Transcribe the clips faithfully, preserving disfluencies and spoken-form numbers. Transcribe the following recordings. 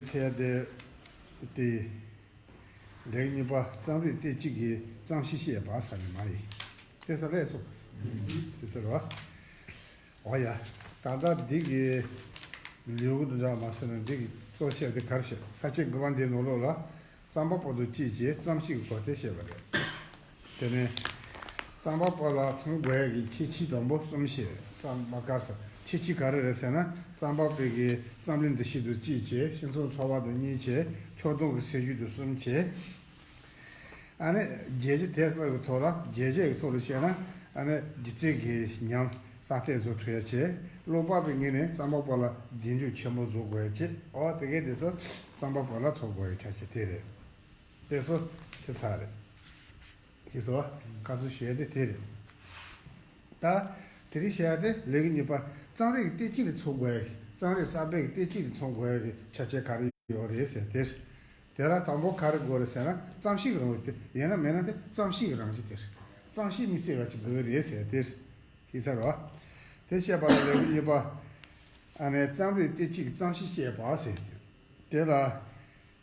ཁྲལ་དེ་དེ་ལེགས་གཉིས་པ་རྩོམ་རིག་བལྟས་ཚིག་གི་རྩོམ་གཤིས་བཤད་པ་ཟེར་ནི་མ་རེད། དེ་ས་ལས་སོ། དེ་ཟེར་བ། འོ་ཡ། ད་ལྟ་འདི་གི་ལེའུ་འདི་འདྲ་མ་སོང་ན་འདི་གི་གཙོ་ཆེ་དེ་གར་བཤད་ས་བཅད་དགུ་པ་འདི་ནང་ལོགས་ལ་རྩོམ་པ་པོ་དང་གཅིག་བྱས་རྩོམ་གཤིས་ཀྱི་གོ་དེ་བཤད་པ་རེད། དེ་ནས་རྩོམ་པ་པོ་ལ་ཚང་དགོས་ཡ་གི་ཁྱད་ཆོས་དང་པོ་གསུམ་བཤད། རྩོམ་པ་གར་ས་ཁྱད་ཆོས་ག་རེ་རེད་ཟེར་ན། རྩོམ་པ་པོའི་གི་བསམ་བློའི་འདུ་ཤེས་དང་གཅིག་བྱས། སྤྱི་ཚོགས་འཚོ་བ་དང་གཉིས་བྱས། ཕྱོགས་སྡོམ་གྱི་སྲིད་བྱུས་དང་གསུམ་བྱས། ཨ་ནི་རྒྱལ་སྤྱི་དེ་སོགས་ཀྱི་ཐོག་ལ་རྒྱལ་སྤྱི་ཡི་ཐོག་ལ་བཤད་ན། ཨ་ནི་སྒྱུ་རྩལ་གྱི་ཉམས་གསར་གཏོད་བཟོ་ཐུབ་ཡ་བྱས། ཀློག་པ་པོའི་ངོས་ནས་རྩོམ་པ་པོ་ལ་གདེང་འཇོག་ཆེན་པོ་བཟོ་དགོས་ཡ་བྱས། འོ་དེ་གས་དེ་ཚོ་རྩོམ་པ་པོ་ལ་ཚོར་དགོས་ཡ་ཆ་ཤས་དེ་རེད། དེ་ཚོ་ཆུ་ཚགས་རེད། ཞེས་སོགས་ཁ་ཚུར་བཤད་དེ་དེ་རེད། ད་དེ་རིང་བཤད་ཡ་དེ་ལེའུ་གཉིས་པ་རྩོམ་རིག་བལྟས་ཚིག་ལ་ཚོར་དགོས་ཡ་གི། རྩོམ་རིག་གསར་པའི་བལྟས་ཚིག་ལ་ཚོར་དགོས་ཡ་གི་ཆ་རྐྱེན་ག་རེ་ཡོད་རེད་ཟེར་དེ་རེད། དེ་ལ་དང་པོ་ག་རེ་དགོས་རེད་ཟེར་ན། རྩོམ་གཤིས་ཀྱི་རང་བཞིན་དེ་ཡིན་ན་མིན་ན་དེ་རྩོམ་གཤིས་ཀྱི་རང་བཞིན་དེ་རེད། རྩོམ་གཤིས་དམིགས་བསལ་བ་ཅིག་དགོས་ཀྱི་རེད་ཟེར་དེ་རེད། ཤེས་ས་རོ། དེ་བཤད་པ་ལ་ལེའུ་གཉིས་པ། ཨ་ནི་རྩོམ་རིག་བལྟས་ཚིག་གི་རྩོམ་གཤིས་བཤད་པ་ཟེར་དེ། དེ་ལ་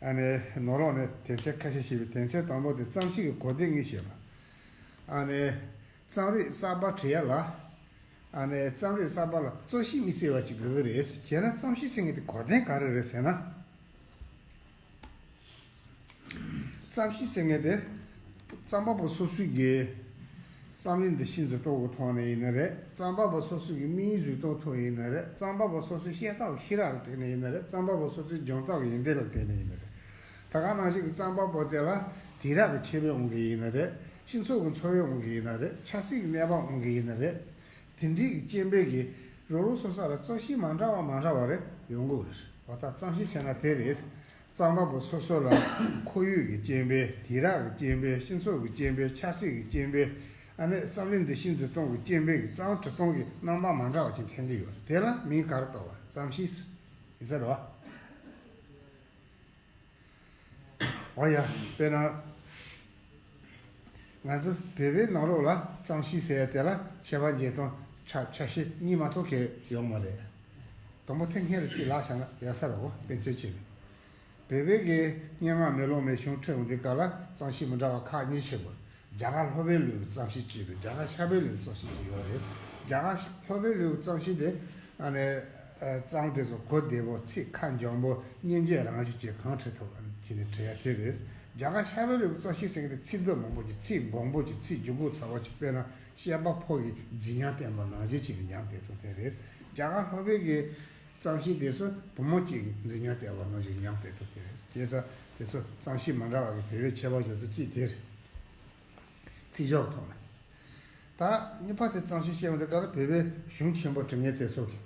ཨ་ནི་ནང་ལོགས་ནས་དོན་ཚན་ཁ་ཤས་ཤིག་ཡོད། དོན་ཚན་དང་པོ་དེ་རྩོམ་གཤིས་ཀྱི་གོ་དོན་དངོས་བཤད་པ། ཨ་ནི་རྩོམ་རིག་གསར་པ་བྲི་ཡ་ལ། ཨ་ནི་རྩོམ་རིག་གསར་པ་ལ་རྩོམ་གཤིས་དམིགས་བསལ་བ་ཅིག་དགོས་ཀྱི་རེད། བྱས་ན་རྩོམ་གཤིས་ཟེར་མཁན་དེ་གོ་དོན་ག་རེ་རེད་ཟེར་ན། རྩོམ་གཤིས་ཟེར་མཁན་དེ་རྩོམ་པ་པོ་སོ་སོའི་གི་བསམ་བློའི་འདུ་ཤེས་འཛིན་སྟངས་ཀྱི་ཐོག་ནས་ཡིན་ན་རེད། རྩོམ་པ་པོ་སོ་སོའི་གི་དམིགས་ཡུལ་འཛིན་སྟངས་ཐོག་ཡིན་ན་རེད། རྩོམ་པ་པོ་སོ་སོའི་བཤད་སྟངས་ཀྱི་ཤེས་རབ་ལ་བརྟེན་ནས་ཡིན་ན་རེད། རྩོམ་པ་པོ་སོ་སོའི་སྦྱོང་སྟངས་ཀྱི་ཡོན་ཏན་ལ་བརྟེན་ནས་ཡིན་ན་རེད། ད་ག་ནང་བཞིན་གྱི་རྩོམ་པ་པོ་དེ་ལ་དུས་རབས་ཀྱི་ཁྱད་པར་འོང་གི་ཡིན་ན་རེད། སྤྱི་ཚོགས་ཀྱི་འཚོ་བ་འོང་གི་ཡིན་ན་རེད། ཆབ་སྲིད་ཀྱི་གནས་བབ་འོང་གི་ཡིན་ན་རེད། དེ་འདྲའི་གི་རྐྱེན་པས་གི་རོ་རོ་སོ་སོ་ལ་རྩོམ་གཤིས་མ་འདྲ་བ་མ་འདྲ་བ་རེ་ཡོང་གི་རེད། འོ་ད་རྩོམ་གཤིས་ཟེར་ན་དེ་རེད། རྩོམ་པ་པོ་སོ་སོ་ལ་ཁོར་ཡུག་གི་རྐྱེན་པས། དུས་རབས་ཀྱི་རྐྱེན་པས། སྤྱི་ཚོགས་ཀྱི་རྐྱེན་པས། ཆབ་སྲིད་ཀྱི་རྐྱེན་པས། ཨ་ནི་བསམ་བློའི་འདུ་ཤེས་འཛིན་སྟངས་ཀྱི་རྐྱེན་པས་ཀྱི་རྩོམ་འབྲི་སྟངས་ཀྱི་རྣམ་པ་མ་འདྲ་བ་ཅིག་འཐེན་གྱི་ཡོད་རེད། དེ་ལ་མིང་ག་རེ་བཏགས་པ། རྩོམ་གཤིས་ཟེར་རོ། འོ་ཡ། དཔེར་ན། ང་ཚོ་བོད་པའི་ནང་ལོགས་ལ་རྩོམ་གཤིས་ཟེར་ཡ་དེ་ལ་ཁྱད་པར་འབྱེད་སྟངས་ཆ་ཆ་ཤས་གཉིས་མ་གཏོགས་གང་ཡང་ཡོད་མ་རེད། དང་པོ་ཐེངས་སྔོན་ལ་གཅིག་ལབ་བཞག་ན་ཡག་ས་རེད་བ། དཔེ་མཚོན་བྱས་ནས། བོད་པའི་གི་སྙན་ངག་མེ་ལོང་མའི་གཞུང་འཁྲིད་འོང་དུས་སྐབས་ལ་རྩོམ་གཤིས་མི་འདྲ་བ་ཁག་གཉིས་ཕྱེ་དགོས། རྒྱ་གར་ལྷོ་པའི་ལུགས་ཀྱི་རྩོམ་གཤིས་གཅིག་དང་རྒྱ་གར་ཤར་པའི་ལུགས་ཀྱི་རྩོམ་གཤིས་གཅིག་ཡོད་རེད། རྒྱ་གར་ལྷོ་པའི་ལུགས་ཀྱི་རྩོམ་གཤིས་དེ་ཨ་ནི་རྩོམ་དེ་ཚོ་གོ་བདེ་པོ། ཚིག་ཁ་འཇམ་པོ། སྙན་འཇེབས་རང་བཞིན་ཅན་གང་བྲི་ཐུབ་ཨ་ནི་བྱས་ནས་བྲི་ཡ་དེ་རེད། རྒྱ་གར་ཤར་པའི་ལུགས་ཀྱི་རྩོམ་གཤིས་ཟེར་མཁན་དེ་ཚིག་དོན་མང་པོ་ཅིག་ཚིག་སྦོམ་པོ་ཅིག་ཚིག་འཇུག་སྒོ་ཚ་བ་ཅིག་དཔེར་ན་བཤད་པ་ཕོ་གི་རྫིག་ཉམས་བསྟན་པ་ནང་བཞིན་བྱས་ནས་ཉམས་བསྟན་ཐུབ་དེ་རེད། རྒྱ་གར་ལྷོ་པའི་གི་རྩོམ་གཤིས་དེ་ཚོ་བུ་མོ་གཅིག་གི་རྫིག་ཉམས་བསྟན་པ་ནང་བཞིན་ཉམས་བསྟན་ཐུབ་དེ་རེད། བྱས་ཙང་དེ་ཚོ་རྩོམ་གཤིས་མ་འདྲ་བ་གི་བོད་པའི་ཁྱད་པར་ཞིག་ཏུ་གཅིག་དེ་རེད། ཚིག་སྦྱོར་ཐོག་ནས། ད་གཉིས་པ་དེ་རྩོམ་གཤིས་བཤད་པ་འདི་ག་ལ་བོད་པའི་གཞུང་ཆེན་པོ་འབྲི་མཁན་དེ་ཚོ་གི་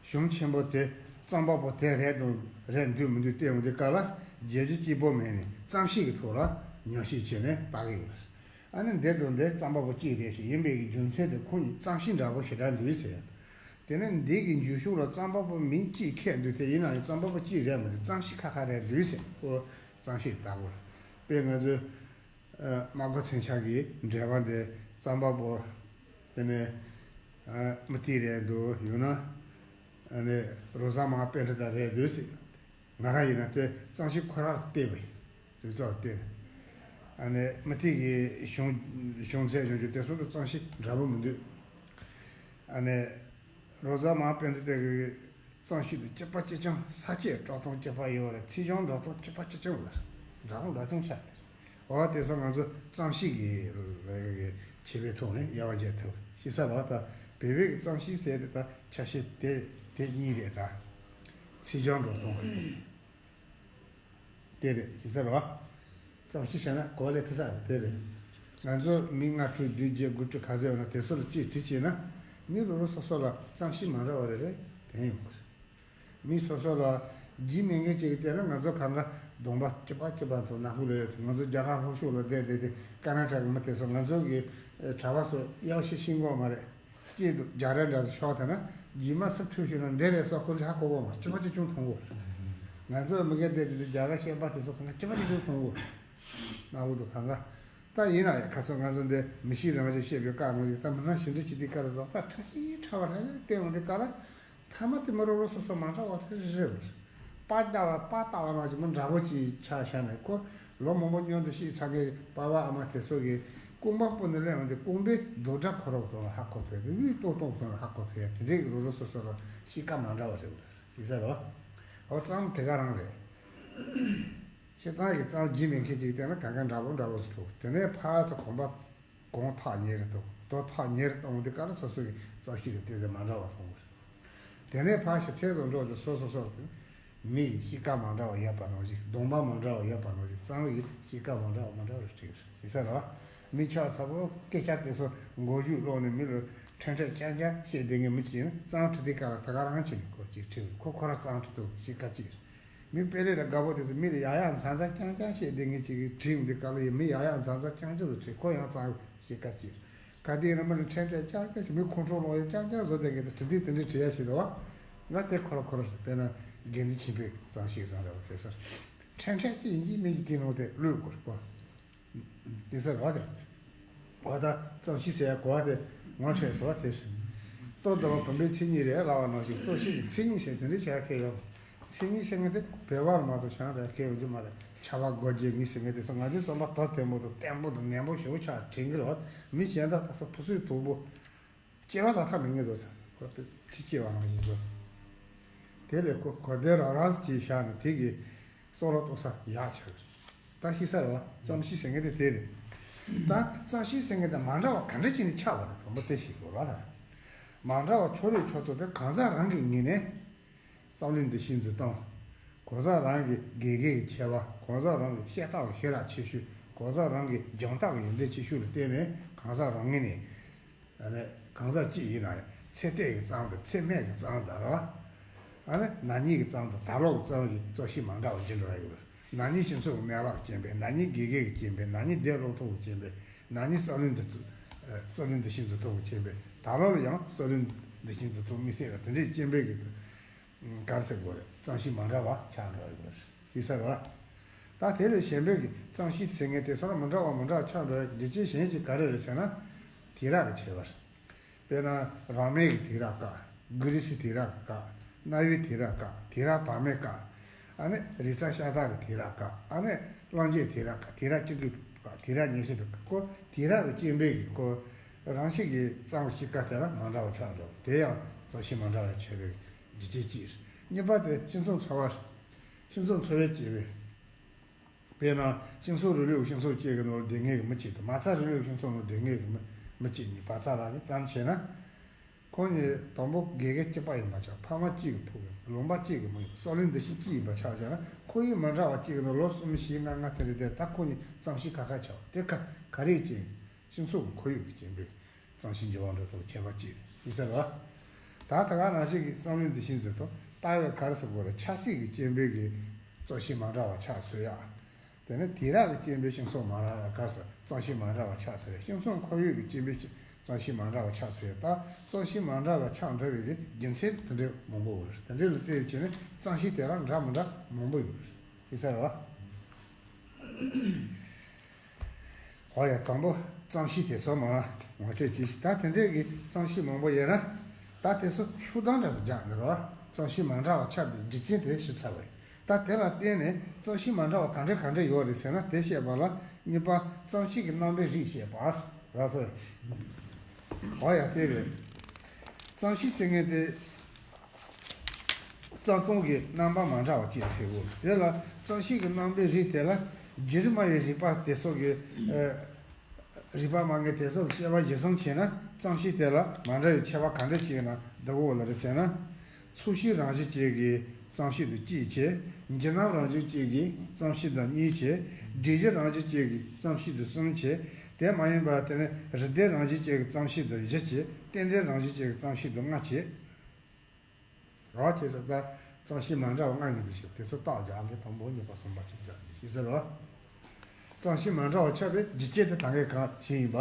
གཞུང་ཆེན་པོ་དེ་རྩོམ་པ་པོ་དེ་རེད་འདུག་རེད་འདུག་མི་འདུག་བལྟས་འོང་དུས་སྐབས་ལ་རྒྱལ་སྤྱི་གཅིག་པོ་མིན་ནས་རྩོམ་གཤིས་ཀྱི་ཐོག་ལ་ཉམས་ཞིབ་བྱས་ནས་བལྟ་གི་ཡོད་རེད། ཨ་ནི་འདིར་དུ་འདི་རྩོམ་པ་པོ་གཅིག་རེད་ཞེས་ཡིན་པའི་གི་རྒྱུ་མཚན་དེ་ཁོང་གཉིས་རྩོམ་གཤིས་འདྲ་པོ་ཞེ་དྲག་འདུག་ཟེར། དེ་ནས་འདི་གི་འཇུག་ཤོག་ལ་རྩོམ་པ་པོ་མིང་གཅིག་འཁོད་འདུག་དེ་ཡིན་ན་ཡང་རྩོམ་པ་པོ་གཅིག་རེད་མ་རེད། རྩོམ་གཤིས་ཁ་ཁ་རེད་འདུག་ཟེར། ཁོ་རྩོམ་གཤིས་ལྟ་བུ་རེད། དཔེར་ང་ཚོས། ཨ། སྨྲ་སྒོ་མཚོན་ཆ་གི་འགྲེལ་པ་འདི་རྩོམ་པ་པོ། དེ་ནས། ཨ། མུ་ཏིག་རེད་འདུག་ཡང་ན། ཨ་ནི་རོ་ཟ་མ་པཎྜི་ཏ་རེད་འདུག་ཟེར། ང་རང་ཡིན་ན་དེ་རྩོམ་གཤིས་ཁོ་རང་ལ་བལྟས་པ་ཡིན། གཟུགས་ཚོགས་ལ་བལྟས་ནས། ཨ་ནི་མུ་ཏིག་གི་གཞུང་གཞུང་ཚད་གཞུང་ཆུ་དེ་སོགས་དུ་རྩོམ་གཤིས་འདྲ་པོ་མི་འདུག་ཨ་ནི། རོ་ཟ་མ་པཎྜི་ཏ་གི་རྩོམ་གཤིས་དེ་གཅིག་པ་གཅིག་རྐྱང་། ས་བཅད་དཀྲོག་གཏོང་གཅིག་པ་ཡོད་རེད། ཚིག་སྦྱོར་འགྲོ་སྟངས་གཅིག་པ་གཅིག་རྐྱང་ལ་འདྲ་པོ་འདྲ་མཚུངས་ཆགས་ཏེ། འོ་དེ་ཚོ་ང་ཚོ་རྩོམ་གཤིས་ཀྱི་ལ་ཆེ་བའི་ཐོག་ནས་དབྱེ་བ་འབྱེད་ཐུབ། ཤེས་ས་རེད་བ། ད་བོད་པའི་གི་རྩོམ་གཤིས་ཟེར་དེ་ད་ཆ་ཤས་དེ་དེ་གཉིས་རེད་ད། ཚིག་སྦྱོར་འགྲོ་སྟངས་རེད། དེ་རེད། ཤེས་ས་རེད་བ། རྩོམ་གཤིས་ཟེར་ན་གོ་ལས་ཐུབ་ས་རེད། དེ་རེད། ང་ཚོ་མི་ལྔ་དྲུག་བདུན་བརྒྱད་དགུ་བཅུ་ག་ཚོད་ཡོད་ན་དེ་ཚོ་ལ་གཅིག་བྲིས་བྱས་ན། མི་རོ་རོ་སོ་སོ་ལ་རྩོམ་གཤིས་མ་འདྲ་བ་རེ་རེ་ལྡན་ཡོང་གི་རེད། མི་སོ་སོ་ལ་རྒྱུས་མེད་མཁན་གཅིག་གིས་བལྟས་ན་ང་ཚོ་གང་ག་གདོང་པ་སྐྱིད་པ་སྐྱིད་པ་འདུག་ནག་པོ་ལོས་ཡོད། ང་ཚོ་རྒྱ་གར་ལྷོ་ཕྱོགས་ལ་བསྡད་བསྡད་དེ་ཀ་ན་ཊ་ཀ་གི་མི་དེ་ཚོ་ང་ཚོ་གི་གྲྭ་པ་ཚོ་གཡག་ཤི་ཤི་མགོ་མ་རེད། སྐྱིད་འདུག་རྒྱ་ར་འདྲ་ཚོ་ཤོག་ཐ་ན་རྗེས་མ་སུ་ཐུག་ཤོད་ན་འདི་རེད་སོགས་ཁོ་ཚོས་ཧ་གོ་གོ་མ་སྐྱིད་པ་ཅིག་ཅུང་མཐོང་གོ། ང་ཚོ་མི་སྒེར་བསྡད་དེ་རྒྱ་གར་ཤན་པ་དེ་ཚོ་ཁོ་ན་སྐྱིད་པ་ཅིག་ཅུང་མཐོང་གོ། ནག་པོ་འདུག་གང་ག་ད་ཡིན་ན་ཡང་ཁ་ཚོ་ང་ཚོ་འདི་མི་གཤིས་རང་བཞིན་བཤད་པའི་བཀའ་མོལ་ཞིག་ད་མི་སྣ་ཞིབ་འབྲི་བྱེད་དུས་སྐབས་ལ་ཟག་པ་ཁྲ་ཤིག་ཁྲ་བ་ལྷ་ལྷ་བསྟན་འོང་དུས་སྐབས་ལ་ཐ་མ་དེ་མི་རོ་རོ་སོ་སོ་མ་འདྲ་བ་རེ་རེ་རེད། པར་ལྟ་བ་པར་ལྟ་བ་ནང་བཞིན་མི་འདྲ་པོ་ཅིག་ཆགས་བཞག་ནས། ཁོ་ལོ་མང་པོ་སྔོན་དུ་ཤི་ཚར་མཁན་པ་ཕ་ཨ་མ་དེ་ཚོ་གིས་རྐང་པ་སྤུ་ནས་སླེབས་ཡོང་དུས་རྐང་པའི་རྡོག་སྒྲ་ཁོ་རང་གི་ཐོག་ལ་ཧ་གོ་ཐུབ་ཡ་དེ། དབུས་ཏོག་ཏོག་ཐོག་ལ་ཧ་གོ་ཐུབ་ཡ་དེ་འདྲའི་རོ་རོ་སོ་སོ་ལ་གཤིས་ཀ་མ་འདྲ་བ་རེད། ཡིན་ས་རེད་བ། འོ་གཙང་དེ་ག་རང་རེད། སྤྱིར་བཏང་གི་གཙང་རྒྱུས་མེད་མཁན་ཅིག་བལྟས་ན་ག་ག་འདྲ་པོ་འདྲ་པོ་ཞིག་འདུག་དེ་ནས་ཕར་ཚུར་གོམ་པ་གོང་ཐག་ཉེ་རུ་གཏོང་། རྡོ་ཐག་ཉེ་རུ་གཏོང་དུས་སྐབས་ལ་སོ་སོ་གི་གཙང་གཤིས་དང་ཏོག་ཙམ་མ་འདྲ་བ་མཐོང་གི་རེད། དེ་ནས་ཕར་ཞིག་ཚད་ཙམ་འགྲོ་དུས་སོ་སོ་སོ་དེ་མི་ཡི་གཤིས་ཀ་མ་འདྲ་བ་ཡོད་པ་ནང་བཞིན། གདོང་པ་མ་འདྲ་བ་ཡོད་པ་ནང་བཞིན། གཙང་བོ་ཡི་གཤིས་ཀ་མ་འདྲ་བ་མ་འདྲ་བ་རེད་ཟེར་གི་རེད། ཡིན་ས་རེད་བ། མི་ཆགས་ཚ་པོ་སྐད་ཆ་དེ་ཚོ་མགོ་མཇུག་ཀློག་ནས་མི་ལ་ཁྲེལ་ཁྲེལ་རྐྱང་རྐྱང་བཤད་བསྡད་མཁན་མི་གཅིག་ཡིན་ན། གཙང་ཁྲིད་དུས་སྐབས་ལ་ད་ག་རང་བྱས་ནས་ཁོ་གཅིག་ཁྲིད། ཁོ་ཁོ་རང་གཙང་ཁྲིད་དུ་གཤིས་ཀ་གཅིག་རེད། མི་དཔེ་ལས་ལ་དགའ་པོ་དེ་ཚོ་མི་ལ་ཡག་ཡག་མཚར་མཚར་རྐྱང་རྐྱང་བཤད་བསྡད་མཁན་ཅིག་གིས་ཁྲིད་འདི་ག་ལ་ཡིན། མི་ཡག་ཡག་མཚར་མཚར་རྐྱང་རྐྱང་དུ་ཁྲིད། ཁོ་ཡང་གཙང་བོ་གཤིས་ཀ་གཅིག་རེད། ག་དུས་ཡིན་ན་མི་ལ་ཁྲེལ་ཁྲེལ་རྐྱང་རྐྱང་ཞིག་མི་ཁོང་ཁྲོ་ལངས་ཡག་རྐྱང་རྐྱང་བཟོ་བསྡད་མཁན་དེ་ཁྲིད་དུས་དེ་འདྲའི་ཁྲིད་ཡག་ཞིག་འདུག་བ། ང་དེ་ཁོ་རང་ཁོ་རང་རེད། དཔེར་ན་དགེ་འདུན་ཆོས་འཕེལ་གཙང་གཤིས་གཙང་རེད་བ། དེ་ཚོ་ཁྲེལ་ཁྲེལ་གཅིག་ཡིན་གཅིག་མིན་གཅིག་དེ་ནང་དེ་བླུག་དགོས་རེད་བ། དེ་ཚོ་རེད་བ། དེ་འོ་ད་གཙང་གཤིས་ཟེར་ཡག་གོ་བ་དེ་ངོ་འཕྲོད་སོང་བ། དེ་རེད། ལྟོ་ལྡིར་བ་བུམ་པའི་མཚན་ཉིད་རེད་ལབ་པ་ནང་བཞིན་གཙང་གཤིས་ཀྱི་མཚན་ཉིད་ཟེར་དེ་འདྲའི་བྱ་ཡག་གལ་ཡོད། མཚན་ཉིད་ཟེར་མཁན་དེ་བོད་པར་མ་གཏོགས་གཞན་རེད་གལ་ཡོང་རྒྱུ་མ་རེད། ཆར་པ་སྒོ་འབྱེད་ནི་ཟེར་མཁན་དེ་ཚོ་ང་ཚོའི་རྩོམ་པ་དོ་དན་པོ་དང་བརྟན་པོ་དང་ནན་པོ་ཞེ་པོ་ཆགས་དྲན་གྱི་རེད་བ། མི་གཞན་དག་ད་ས་ཕུ་སུའི་དུག་པོ། སྐྱེ་བ་ད་ཐག་མེད་ངེས་བཟོ་ཚར། ཁོ་དེ་ཁྲི་སྐྱེ་བ་རང་ཡིན་བཟོ། དེ་ལས་ཁོ་གོ་བདེ་ར་ར་ཅིག་བཞག་ནས་དེ་གི་སྲོག་ལ་གཏོགས་ས་ཡག་ཆགས་རེད། ད་ཤི་ས་རེད་བ། གཙང་གཤིས་ཟེར་མཁན་དེ་དེ་རེད། ད་གཙང་གཤིས་ཟེར་མཁན་དེ་མ་འདྲ་བ་ག་འདྲ་ཅིག་ནས་ཆགས་པ་རེད། དང་པོ་དེ་ཤེས་དགོས་རེད་བ། ད་མ་འདྲ་བ་ཕྱོགས་རིས་ཕྱོགས་གཏོགས་དེ་གང་ཟག་རང་གི་ངོས་ནས་བསམ་བློའི་འདུ་ཤེས་འཛིན་སྟངས། གང་ཟག་རང་གི་དགེ་རྒན་གྱི་ཆེ་བ། གང་ཟག་རང་གི་བཤད་སྟངས་ཀྱི་ཤེས་རབ་ཆེ་ཤོས། གང་ཟག་རང་གི་སྦྱོང་བརྡར་གྱི་ཡོན་ཏན་ཆེ་ཤོས་ལ་བརྟེན་ནས་གང་ཟག་རང་ངོས་ནས། ཨ་ནི་གང་ཟག་གཅིག་ཡིན་ན་ཡང་ཚེ་འདས་ཀྱི་གཙང་དང་ཚེ་སྨད་ཀྱི་གཙང་དང་རེད་བ། ཨ་ནི་ན་ནིང་གི་གཙང་དང་ད་ལོ་གི་གཙང་གི་གཙང་གཤིས་མ་འདྲ་བ་ཅིག་འགྲོ་ཡ་ཡོད་རེད། ན་ནིང་སྤྱི་ཚོགས་ཀྱི་གནས་བབ་ཀྱི་རྐྱེན་པས། ན་ནིང་དགེ་རྒན་གྱི་རྐྱེན་པས། ན་ནིང་འདས་ལོག་ཐོག་གི་རྐྱེན་པས། ན་ནིང་བསམ་བློའི་འདུ་ཚོགས་བསམ་བློའི་འདུ་ཤེས་འཛིན་སྟངས་ཀྱི་རྐྱེན་པས། ད་ལོ་ལ་ཡང་བསམ་བློའི་འདུ་ཤེས་འཛིན་སྟངས་དམིགས་བསལ་ལ་དེ་འདྲའི་རྐྱེན་པས་ཀྱི། ག་རེ་ཟེར་དགོས་རེད། གཙང་གཤིས་མ་འདྲ་བ་ཆགས་འགྲོ་ཡོད་རེད། ཡིན་ས་རེད་བ། ད་དེ་ལས་གཞན་པའི་གི་གཙང་གཤིས་ཟེར་མཁན་དེ་ཚོ་ལ་མི་འདྲ་བ་མི་འདྲ་བ་ཆགས་འགྲོ་ཡག་རྒྱུ་རྐྱེན་གཞན་ཞིག་ག་རེ་རེད་ཟེར་ན། དུས་རབས་ཀྱི་ཁྱད་པར། དཔེར་ན་རང་མོས་ཀྱི་དུས་རབས་སྐབས། གུ་རུ་སིའི་དུས་རབས་ཀྱི་སྐབས། གནའ་བོའི་དུས་རབས་སྐབས། དུས་རབས་བར་མའི་སྐབས། ཨ་ནི་རིག་གསར་ཤ་སྟག་གི་དུས་རབས་སྐབས། ཨ་ནི་གླང་རྒྱལ་དུས་རབས་སྐབས། དུས་རབས་བཅུ་དགུ་པའི་སྐབས། དུས་རབས་ཉི་ཤུ་པའི་སྐབས། ཁོ་དུས་རབས་ཀྱི་རྐྱེན་པས་ཀྱི་ཁོ་རང་བཞིན་གྱི་གཙང་བོ་གཤིས་ཀ་དེ་ལ་མ་འདྲ་བ་ཆགས་འགྲོ། དེ་ཡང་གཙང་གཤིས་མ་འདྲ་བ་ཆགས་པའི་རྒྱུ་རྐྱེན་གཅིག་རེད། གཉིས་པ་དེ་སྤྱི་ཚོགས་འཚོ་བ་རེད། སྤྱི་ཚོགས་འཚོ་བའི་སྐྱེ་བ། དཔེར་ན་སྤྱི་ཚོགས་རིང་ལུགས་སྤྱི་ཚོགས་གཅིག་གི་ནང་ལ་བསྡད་མཁན་གྱི་མི་གཅིག་དང་། མ་རྩ་རིང་ལུགས་སྤྱི་ཚོགས་ནང་བསྡད་མཁན་གྱི་མི་མི་གཅིག་གཉིས་བར་མཚམས་ལ་ཙམ་བྱས་ན། ཁོང་གཉིས་དང་པོ་དགེ་རྒན་གཅིག་པ་ཡིན་པ་ཆགས། ཕ་མ་གཅིག་གི་ཕྲུ་གུ་ཡིན། ལུང་པ་གཅིག་གི་མི་ཡིན། བསམ་བློའི་འདུ་ཤེས་གཅིག་ཡིན་པ་ཆགས་བྱས་ན། ཁོར་ཡུག་མི་འདྲ་བ་གཅིག་གི་ནང་ལོ་གསུམ་བཞི་ལྔ་ལྔ་དེ་རེ་བསྡད། ད་ཁོང་གཉིས་གཙང་གཤིས་ཁ་ཁ་ཆགས། དེ་ག་ག་རེ་ཡིན། སྤྱི་ཚོགས་ཀྱི་ཁོར་ཡུག་གི་རྐྱེན་པས་གཙང་གཤིས་འགྱུར་བ་འགྲོ་ཐུབ་ཁྱད་པར་གཅིག་རེད། ཡིན་ས་རེད་བ། ད་ད་ག་ནང་བཞིན་གྱི་བསམ་བློའི་འདུ་ཤེས་འཛིན་སྟངས། ལྟ་བའི་ག་རེ་ཟེར་དགོས་རེད། ཆབ་སྲིད་ཀྱི་རྐྱེན་པས་ཀྱི་གཙང་གཤིས་མ་འདྲ་བ་ཆགས་བཟོ་ཡག་དེ་ནས་དུས་རབས་ཀྱི་རྐྱེན་པས་སྤྱི་ཚོགས་མ་འདྲ་བ་ག་རེ་ཟེར། གཙང་གཤིས་མ་འདྲ་བ་ཆགས་བཟོ་ཡག་སྤྱི་ཚོགས་ཁོར་ཡུག་གི་རྐྱེན་པས་གཙང་གཤིས་མ་འདྲ་བ་ཆགས་བཟོ་ཡག་ད་གཙང་གཤིས་མ་འདྲ་བ་ཆགས་འགྲོ་བའི་རྒྱུ་མཚན་དེ་འདྲའི་མང་པོ་ཡོད་རེད། དེ་འདྲའི་ལ་བལྟས་བྱས་ནས་གཙང་གཤིས་དེ་རང་འདྲ་མི་འདྲ་མང་པོ་ཡོད་རེད། ཡིན་ས་རེད་བ། ཨོ་ཡ། དང་པོ་གཙང་གཤིས་དེ་ཚོ་མ་ངོ་སྤྲོད་བྱས་ཤིག་ད་དེ་འདྲས་ཀྱི་གཙང་གཤིས་མང་པོ་ཡོད་ན། ད་དེ་ཚོ་ཤུགས་ལྡན་འདྲ་ཟིག་རྒྱག་ནི་རོ། གཙང་གཤིས་མ་འདྲ་བ་ཆགས་པའི་རྒྱུ་རྐྱེན་དེ་ཞུ་ཚར་བས། ད་དེ་ལ་བརྟེན་ནས་གཙང་གཤིས་མ་འདྲ་བ་ག་འདྲ་ག་འདྲ་ཡོད་རེད་ཟེར་ན། དེ་བཤད་པ་ལ་གཉིས་པ་གཙང་གཤིས་ཀྱི་རྣམ་པའི་རིགས་བཤད་པ་ར་སོ། ཨོ་ཡ། དེ་རེད། གཙང་གཤིས་ཟེར་མཁན་དེ། གཙང་སྟོང་གི་རྣམ་པ་མ་འདྲ་བ་ཅེས་ཟེར་གོ། དེ་ལ་གཙང་གཤིས་ཀྱི་རྣམ་པའི་རིགས་དེ་ལ་རྒྱུད་སྨྲ་བའི་རིགས་པ་དེ་ཚོ་གི་ཨ། རིགས་པ་སྨྲ་མཁན་དེ་ཚོ་གི་བཤད་པ་གཞིར་བཟུང་བྱས་ན། གཙང་གཤིས་དེ་ལ་མ་འདྲ་བའི་ཁྱད་པར་ག་འདྲ་ཅིག་ཡོད་ན་འདི་གོ་ལ་རེད་ཟེར་ན། ཚོས་གཞི་རང་བཞིན་ཅན་གྱི་གཙང་གཤིས་དེ་གཅིག་བྱས། འགྱུར་རྣམ་རང་བཞིན་ཅན་གྱི་གཙང་གཤིས་དེ་གཉིས་བྱས། འབྲས་གཞི་རང་བཞིན་ཅན་གྱི་གཙང་གཤིས་དེ་གསུམ་བྱས། དེ་མ་ཡིན་པ་དེ་ནི་རིགས་ལྡན་རང་བཞིན་ཅན་གྱི་གཙང་གཤིས་དེ་བཞི་བྱས། རྟེན་འབྲེལ་རང་བཞིན་ཅན་གྱི་གཙང་གཤིས་དེ་ལྔ་བྱས། རོགས་བྱས་ཟེར་ད་གཙང་གཤིས་མ་འདྲ་བ་ལྔ་ངོས་འཛིན་བྱས། དེ་ཚོ་རྟགས་རྒྱག་གི། དང་པོ་གཉིས་པ་གསུམ་པ་བཅས་རྒྱག་གི་ཡིན་ཟེར་རོ། གཙང་གཤིས་མ་འདྲ་བ་ཆགས་པའི་རྒྱུ་རྐྱེན་དེ་ད་གིན་གང་ཞིག་ཡིན་པ།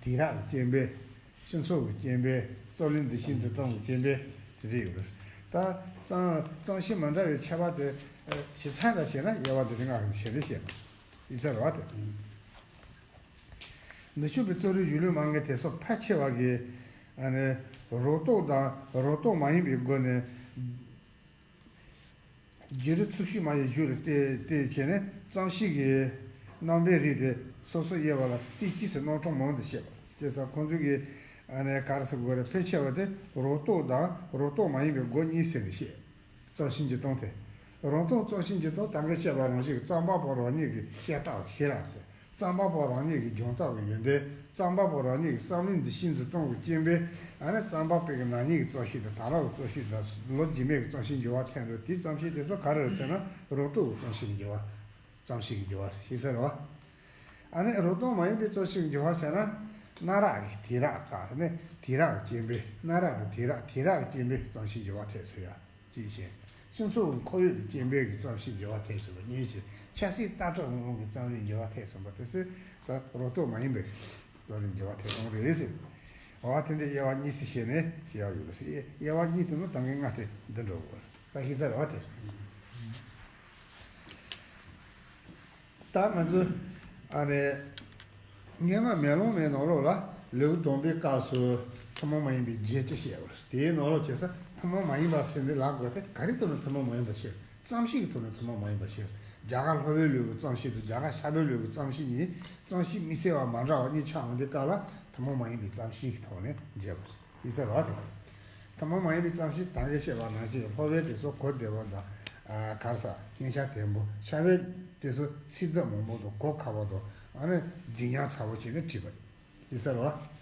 དུས་རབས་ཀྱི་རྐྱེན་པས། སྤྱི་ཚོགས་ཀྱི་རྐྱེན་པས། བསམ་བློའི་འདུ་ཤེས་འཛིན་སྟངས་ཀྱི་རྐྱེན་པས་དེ་འདྲ་ཡོད་རེད། ད་གཙང་གཙང་གཤིས་མ་འདྲ་བའི་ཁྱད་པར་དེ་ཞིབ་ཚགས་འདྲ་བྱས་ན། དབྱེ་བ་འདི་ནི་ལྔ་གི་ཞལ་ནས་བཤད་པ་ཡིན་ཟེར་རོ་དེ། ནུ་ཕྱུགས་པའི་རྩ་རུས་གཞུང་ལུགས་སྨྲ་མཁན་དེ་ཚོ་ཕལ་ཆེ་བ་གིས་ཨ་ནི་རོ་ཏོག་དང་རོ་ཏོག་མ་ཡིན་པའི་སྒོ་ནས། བརྒྱུད་རིམ་ཚུལ་ཤུགས་མ་ཡིན་གཞུང་ལ་བལྟས་བལྟས་བྱས་ནས་རྩོམ་གཤིས་ཀྱི་རྣམ་པའི་རིགས་དེ་སོ་སོ་དབྱེ་བ་ལ་བསྟན་བཅོས་སུ་རྣམ་གྲངས་མང་དུ་བཤད་པ་དེ་ཙམ་ཁོང་ཚོས་ཀྱི་ཨ་ནི་ག་རེ་ཟེར་དགོས་རེད། ཕལ་ཆེ་བ་དེ་རང་རྟོགས་དང་རང་རྟོགས་མ་ཡིན་པའི་སྒོ་གཉིས་ཟེར་ནས་བཤད། རྩོམ་གཤིས་འབྱུང་སྟངས་དེ། རང་རྟོགས་རྩོམ་གཤིས་འབྱུང་སྟངས་ད་གིན་བཤད་པ་རང་བཞིན་གྱི་རྩོམ་པ་པོ་རང་ཉིད་ཀྱི་བཤད་སྟངས་ཤེས་རབ་དེ། རྩོམ་པ་པོ་རང་ཉིད་ཀྱི་སྦྱོང་སྟངས་ཀྱི་ཡོན་ཏན། རྩོམ་པ་པོ་རང་ཉིད་ཀྱི་བསམ་བློའི་འདུ་ཤེས་འཛིན་སྟངས་ཀྱི་རྐྱེན་པས་ཨ་ནི་རྩོམ་པ་པོའི་གི་ནག་ཉེས་ཀྱི་རྩོམ་གཤིས་དང་དེང་རབས་ཀྱི་རྩོམ་གཤིས་དང་ལོ་རྗེས་མའི་གི་རྩོམ་གཤིས་འགྱུར་བ་ཐེབས་འགྲོ། དེའི་རྩོམ་གཤིས་དེ་ཚོ་ག་རེ་རེད་ཟེར་ན་རང་རྟོགས་ཀྱི་རྩོམ་གཤིས་ཀྱི་འགྱུར་བ། རྩོམ་གཤིས་ཀྱི་འགྱུར་བ་ཤེས་གསལ་རེད་བ། ཨ་ནི་རང་རྟོགས་མ་ཡིན་པའི་རྩོམ་གཤིས་ཀྱི་འགྱུར་བ་ཟེར་ན་གནའ་རབས་ཀྱི་དུས་རབས་སྐབས་ནས་དུས་རབས་ཀྱི་རྐྱེན་པས་གནའ་རབས་དང་དུས་རབས་དུས་རབས་ཀྱི་རྐྱེན་པས་རྩོམ་གཤིས་འགྱུར་བ་ཐེབས་སོང་ཡ། ཅེས་བཤད། སྤྱི་ཚོགས་ཀྱི་ཁོར་ཡུག་གི་རྐྱེན་པས་ཀྱི་རྩོམ་གཤིས་འགྱུར་བ་ཐེབས་སོང་བ་གཉིས་ཀྱི་ཆབ་སྲིད་ལྟ་གྲུབ་ངང་གི་རྩོམ་རིག་འགྱུར་བ་ཐེབས་སོང་བ་དེ་ཚོས་ད་རང་རྟོགས་མ་ཡིན་པའི་རྩོམ་རིག་འགྱུར་བ་ཐེབས་སོང་རེད་ཟེར། འོ་དེ་འདྲའི་དབྱེ་བ་གཉིས་སུ་ཕྱེ་ནས་བཤད་ཡག་ཡོད་ཟེར། དབྱེ་བ་གཉིས་དེ་ནི་ད་གིན་ལྔ་དེ་འདི་འགྲོ་དགོས་ད་ཤེས་ས་རེད་བ་དེ། ད་ང་ཚོས་ཨ་ནི་སྙན་ངག་མེ་ལོང་མའི་ནང་ལོགས་ལ་ལེའུ་དང་པོའི་སྐབས་སུ་ཐུན་མོང་མ་ཡིན་པའི་བརྒྱད་ཅུ་བཤད་པ་རེད། དེའི་ནང་ལོགས་བྱས་ས་ཐུན་མོང་མ་ཡིན་པ་ཟེར་འདི་ལབ་དགོས་ཏེ་ག་རེ་ཐོག་ནས་ཐུན་མོང་མ་ཡིན་པ་བཤད། རྩོམ་གཤིས་ཀྱི་ཐོག་ནས་ཐུན་མོང་མ་ཡིན་པ་བཤད། རྒྱ་གར་ལྷོ་པའི་ལུགས་ཀྱི་རྩོམ་གཤིས་དང་རྒྱ་གར་ཤར་པའི་ལུགས་ཀྱི་རྩོམ་གཤིས་གཉིས་རྩོམ་གཤིས་དམིགས་བསལ་བ་མ་འདྲ་བ་གཉིས་ཆགས་འོང་དུས་སྐབས་ལ་ཐུན་མོང་མ་ཡིན་པའི་རྩོམ་གཤིས་ཀྱི་ཐོག་ནས་བརྗོད་པ་རེད། ཡིན་ས་རེད་བ་དེ། ཐུན་མོང་མ་ཡིན་པའི་རྩོམ་གཤིས་ད་གིན་བཤད་པ་ནང་བཞིན་ལྷོ་པའི་དེ་ཚོ་གོ་བདེ་བོ་དང་། ཨ་གར་ས་སྙན་ཆ་ལྡན་པོ། ཤར་པའི་དེ་ཚོ་ཚིག་སྡུད་མང་པོ་དང་གོ་ཁག་པོ་དང་ཨ་ནི་རྫིག་ཉམས་ཚ་བོ་བྱས་ནས་བྲིས་པ་ཡིན་ས་རེད་བ།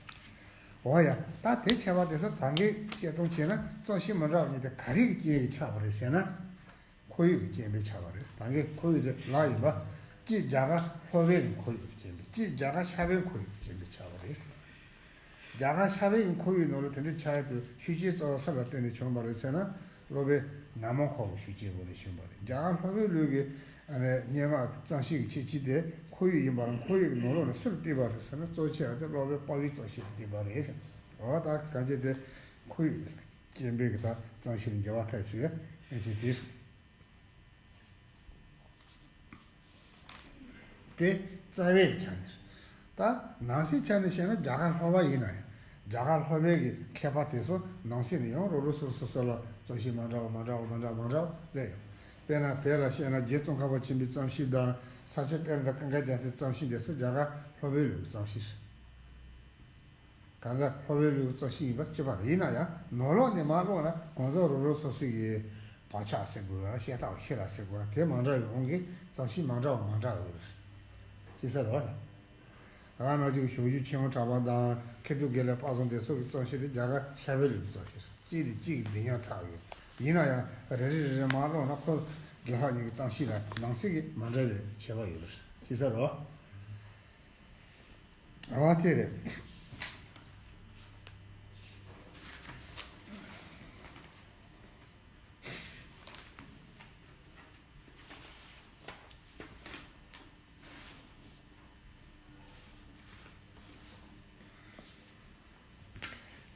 འོ་ཡ། ད་དེ་བྱས་པ་དེ་ཚོ་ད་གིན་བཤད་སྟངས་བྱས་ན་རྩོམ་གཤིས་མི་འདྲ་བ་གཉིས་དེ་ག་རེ་གི་རྐྱེན་གྱིས་ཆགས་པ་རེད་ཟེར་ན། ཁོར་ཡུག་གི་རྐྱེན་པས་ཆགས་པ་རེད། ད་གིན་ཁོར་ཡུག་དེ་ལབ་ཡིན་པ། གཅིག་རྒྱ་གར་ལྷོ་པའི་ཁོར་ཡུག་གི་རྐྱེན་པས། གཅིག་རྒྱ་གར་ཤར་པའི་ཁོར་ཡུག་གི་རྐྱེན་པས་ཆགས་པ་རེད། རྒྱ་གར་ཤར་པའི་ཁོར་ཡུག་ནང་ལ་དེ་འདྲའི་ཆགས་ཡ་དེ་ཤུགས་རྐྱེན་གཙོ་བོ་སུ་ལ་བརྟེན་ནས་བྱུང་བ་རེད་ཟེར་ན། སློབ་དཔོན་ན་མོ་ཧོ་གི་ཤུགས་རྐྱེན་འོག་ནས་བྱུང་བ་རེད། རྒྱ་གར་ལྷོ་པའི་ལུགས་ཀྱི་ཨ་ནི་སྙན་ངག་རྩོམ་གཤིས་ཀྱི་ཁྱད་ཆོས་དེ་ཁོར་ཡུག་ཡིན་པ་ལ། ཁོར་ཡུག་གི་ནང་ལོགས་ནས་སུར་བཏེགས་པ་རེད་ཟེར་ན་གཙོ་ཆེ་བ་དེ་སློབ་དཔོན་དཔའ་བོའི་རྩོམ་གཤིས་ལ་བརྟེན་པ་རེད་ཟེར། འོ་ད་གང་ཅི་དེ་ཁོར་ཡུག་རྐྱེན་པས་ཀྱི་ད་རྩོམ་གཤིས་ལ་འགྱུར་བ་ཐེབས་སོང་ཡ། ཨེ་ཙི་དེ་རེད། དེ་རྩ་བའི་ཆ་ནས་རེད། ད་ནང་གསེས་ཆ་ནས་བཤད་ན་རྒྱ་གར་ལྷོ་པ་ཡིན་ན་ཡང་རྒྱ་གར་ལྷོ་པའི་གི་མཁས་པ་དེ་ཚོ་ནང་གསེས་ནས་ཡང་རོ་རོ་སོ་སོ་སོ་ལ་རྩོམ་གཤིས་མ་འདྲ་བ་མ་འདྲ་བ་མ་འདྲ་བ་མ་འདྲ་བ་སླེབས་ཡོང་། དཔེར་ན་བོད་ལ་བཤད་ན་རྗེ་ཙོང་ཁ་པ་ཆེན་པོའི་རྩོམ་གཤིས་དང་ས་སྐྱ་པཎྜི་ཏ་ཀུན་དགའ་རྒྱལ་མཚན་རྩོམ་གཤིས་དེ་ཚོ་རྒྱ་གར་ལྷོ་པའི་ལུགས་ཀྱི་རྩོམ་གཤིས་རེད། གང་ག་ལྷོ་པའི་ལུགས་ཀྱི་རྩོམ་གཤིས་ཡིན་པ་གཅིག་པ་རེད། ཡིན་ན་ཡང་ནང་ལོགས་ནས་མར་ཀློག་ན་གང་ཟག་རོ་རོ་སོ་སོ་གི་བག་ཆགས་ཟེར་དགོས་ར་བཤད་སྟངས་ཤེས་རབ་ཟེར་དགོས་ར་དེ་མ་འདྲ་བའི་དབང་གིས་རྩོམ་གཤིས་མ་འདྲ་བ་མ་འདྲ་བ་ཡོད་རེད། ཤེས་ས་རེད་བ། ད་ག་ནང་བཞིན་ཞོགས་ཞུ་ཆེན་མོ་གྲགས་པ་དང་མཁས་གྲུབ་དགེ་ལེགས་དཔལ་བཟང་དེ་ཚོ་གི་རྩོམ་གཤིས་དེ་རྒྱ་གར་ཤར་པའི་ལུགས་ཀྱི་རྩོམ་གཤིས་རེད། གཅིག་དེ་གཅིག་གི་རྫིག་ཉམས་ཚ་བ་ཡོད། ཡིན་ན་ཡང་རེ་རེ་རེ་རེ་མར་ཀློག་ན་ཁོ་དགེ་ལྷག་གཉིས་ཀྱི་རྩོམ་གཤིས་ལ་ནང་གསེས་ཀྱི་མ་འདྲ་བའི་ཁྱད་པར་ཡོད་རེད། ཤེས་ས་རེད་བ། ཨ་དེ་རེད།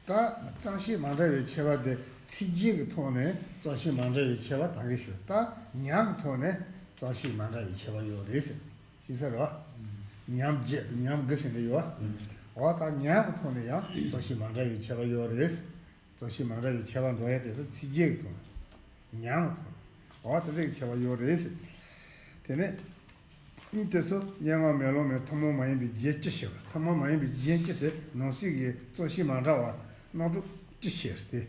ད་རྩོམ་གཤིས་མ་འདྲ་བའི་ཁྱད་པར་དེ་ཚིག་རྒྱན་གྱི་ཐོག་ནས་རྩོམ་གཤིས་མ་འདྲ་བའི་ཁྱད་པར་ད་གིན་ཞུ། ད་ཉམས་ཀྱི་ཐོག་ནས་རྩོམ་གཤིས་མ་འདྲ་བའི་ཁྱད་པར་ཡོད་རེད་ཟེར། ཤེས་ས་རེད་བ། ཉམས་བརྒྱད་དང་ཉམས་དགུ་ཟེར་ནས་ཡོད་བ། འོ་ད་ཉམས་ཀྱི་ཐོག་ནས་ཡང་རྩོམ་གཤིས་མ་འདྲ་བའི་ཁྱད་པར་ཡོད་རེད། རྩོམ་གཤིས་མ་འདྲ་བའི་ཁྱད་པར་འགྲོ་ཡ་དེ་ཚོ་ཚིག་རྒྱན་གྱི་ཐོག་ནས་ཉམས་ཀྱི་ཐོག་ནས་འོ་དེ་འདྲའི་ཁྱད་པར་ཡོད་རེད་ཟེར། དེ་ནས་དེ་ཚོ་སྙན་ངག་མེ་ལོང་མའི་ཐུན་མོང་མ་ཡིན་པའི་རྒྱན་བཅུ་ཞེས་པ། ཐུན་མོང་མ་ཡིན་པའི་རྒྱན་བཅུ་དེ་ནང་གསེས་ཀྱི་རྩོམ་གཤིས་མ་འདྲ་བ་རྣམ་གྲངས་བཅུ་ཞེས་ཏེ།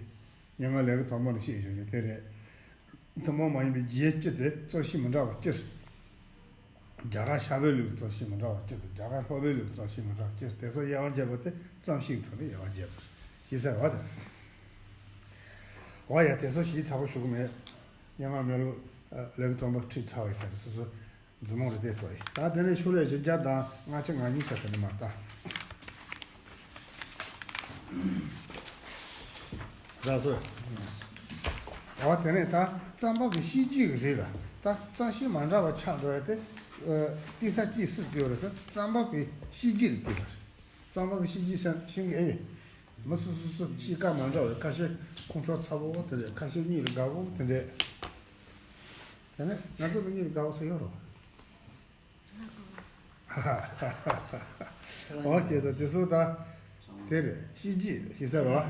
སྙན་ངག་ལས་ཀྱི་དང་པོ་ནས་བཤད་བྱུང་བྱུང་དེ་རེད། ཐུན་མོང་མ་ཡིན་པའི་རྒྱན་བཅུ་དེ་རྩོམ་གཤིས་མི་འདྲ་བ་བཅུ། རྒྱ་གར་ཤར་པའི་ལུགས་རྩོམ་གཤིས་མི་འདྲ་བ་བཅུ་དང་རྒྱ་གར་ལྷོ་པའི་ལུགས་རྩོམ་གཤིས་མི་འདྲ་བ་བཅུ། དེ་ཚོ་དབྱེ་བ་འབྱེད་པ་དེ་རྩོམ་གཤིས་ཀྱི་ཐོག་ནས་དབྱེ་བ་འབྱེད་པ་ཞེས་ཟེར་བ་དང་། འོ་ཡ་དེ་ཚོ་ཞིབ་ཚགས་པོ་ཞུ་གི་མེད། སྙན་ངག་མེ་ལོང་ལས་ཀྱི་དང་པོ་ཁྲིད་ཚར་བའི་ཚར་སོ་སོ། མཛུབ་མོ་རེ་ཏེ་ཙོ་ཡི། ད་དེ་ནས་ཤོ་ལོ་ཀ་བཞི་བརྒྱ་དང་ལྔ་བཅུ་ང་གཉིས་ཟེར་དེ་ནི་མ་ལྟ། ར་སོ། འོ་དེ་ནས་ད་རྩོམ་པ་པོའི་གཤིས་རྒྱུད་ཀྱི་རིགས་ལ་ད་རྩོམ་གཤིས་མ་འདྲ་བ་ཆགས་འགྲོ་ཡ་དེ། ཨ་བལྟས་ས་ཅིག་སུ་བལྟས་པ་རེད་ཟེར་རྩོམ་པ་པོའི་གཤིས་རྒྱུད་ལ་བལྟས་པ་རེད། རྩོམ་པ་པོའི་གཤིས་རྒྱུད་ཟེར་ཤེས་ཀྱི་ཨེ་ཡོད། མི་སུ་སུ་སུ་གཤིས་ཀ་མ་འདྲ་བས། ཁ་ཤས་ཁོང་ཁྲོ་ཚ་བོ་དེ་འདྲས། ཁ་ཤས་གཉིད་ལ་དགའ་བོ་དེ་འདྲས། དེ་ནས་ང་ཚོ་ལ་གཉིད་ལ་དགའ་བོ་སུ་ཡོད་རོ། འོ་བྱས་ཙང་དེ་ཚོ་ད་དེ་རེད། གཤིས་རྒྱུད་ཞེས་ཟེར་རོ།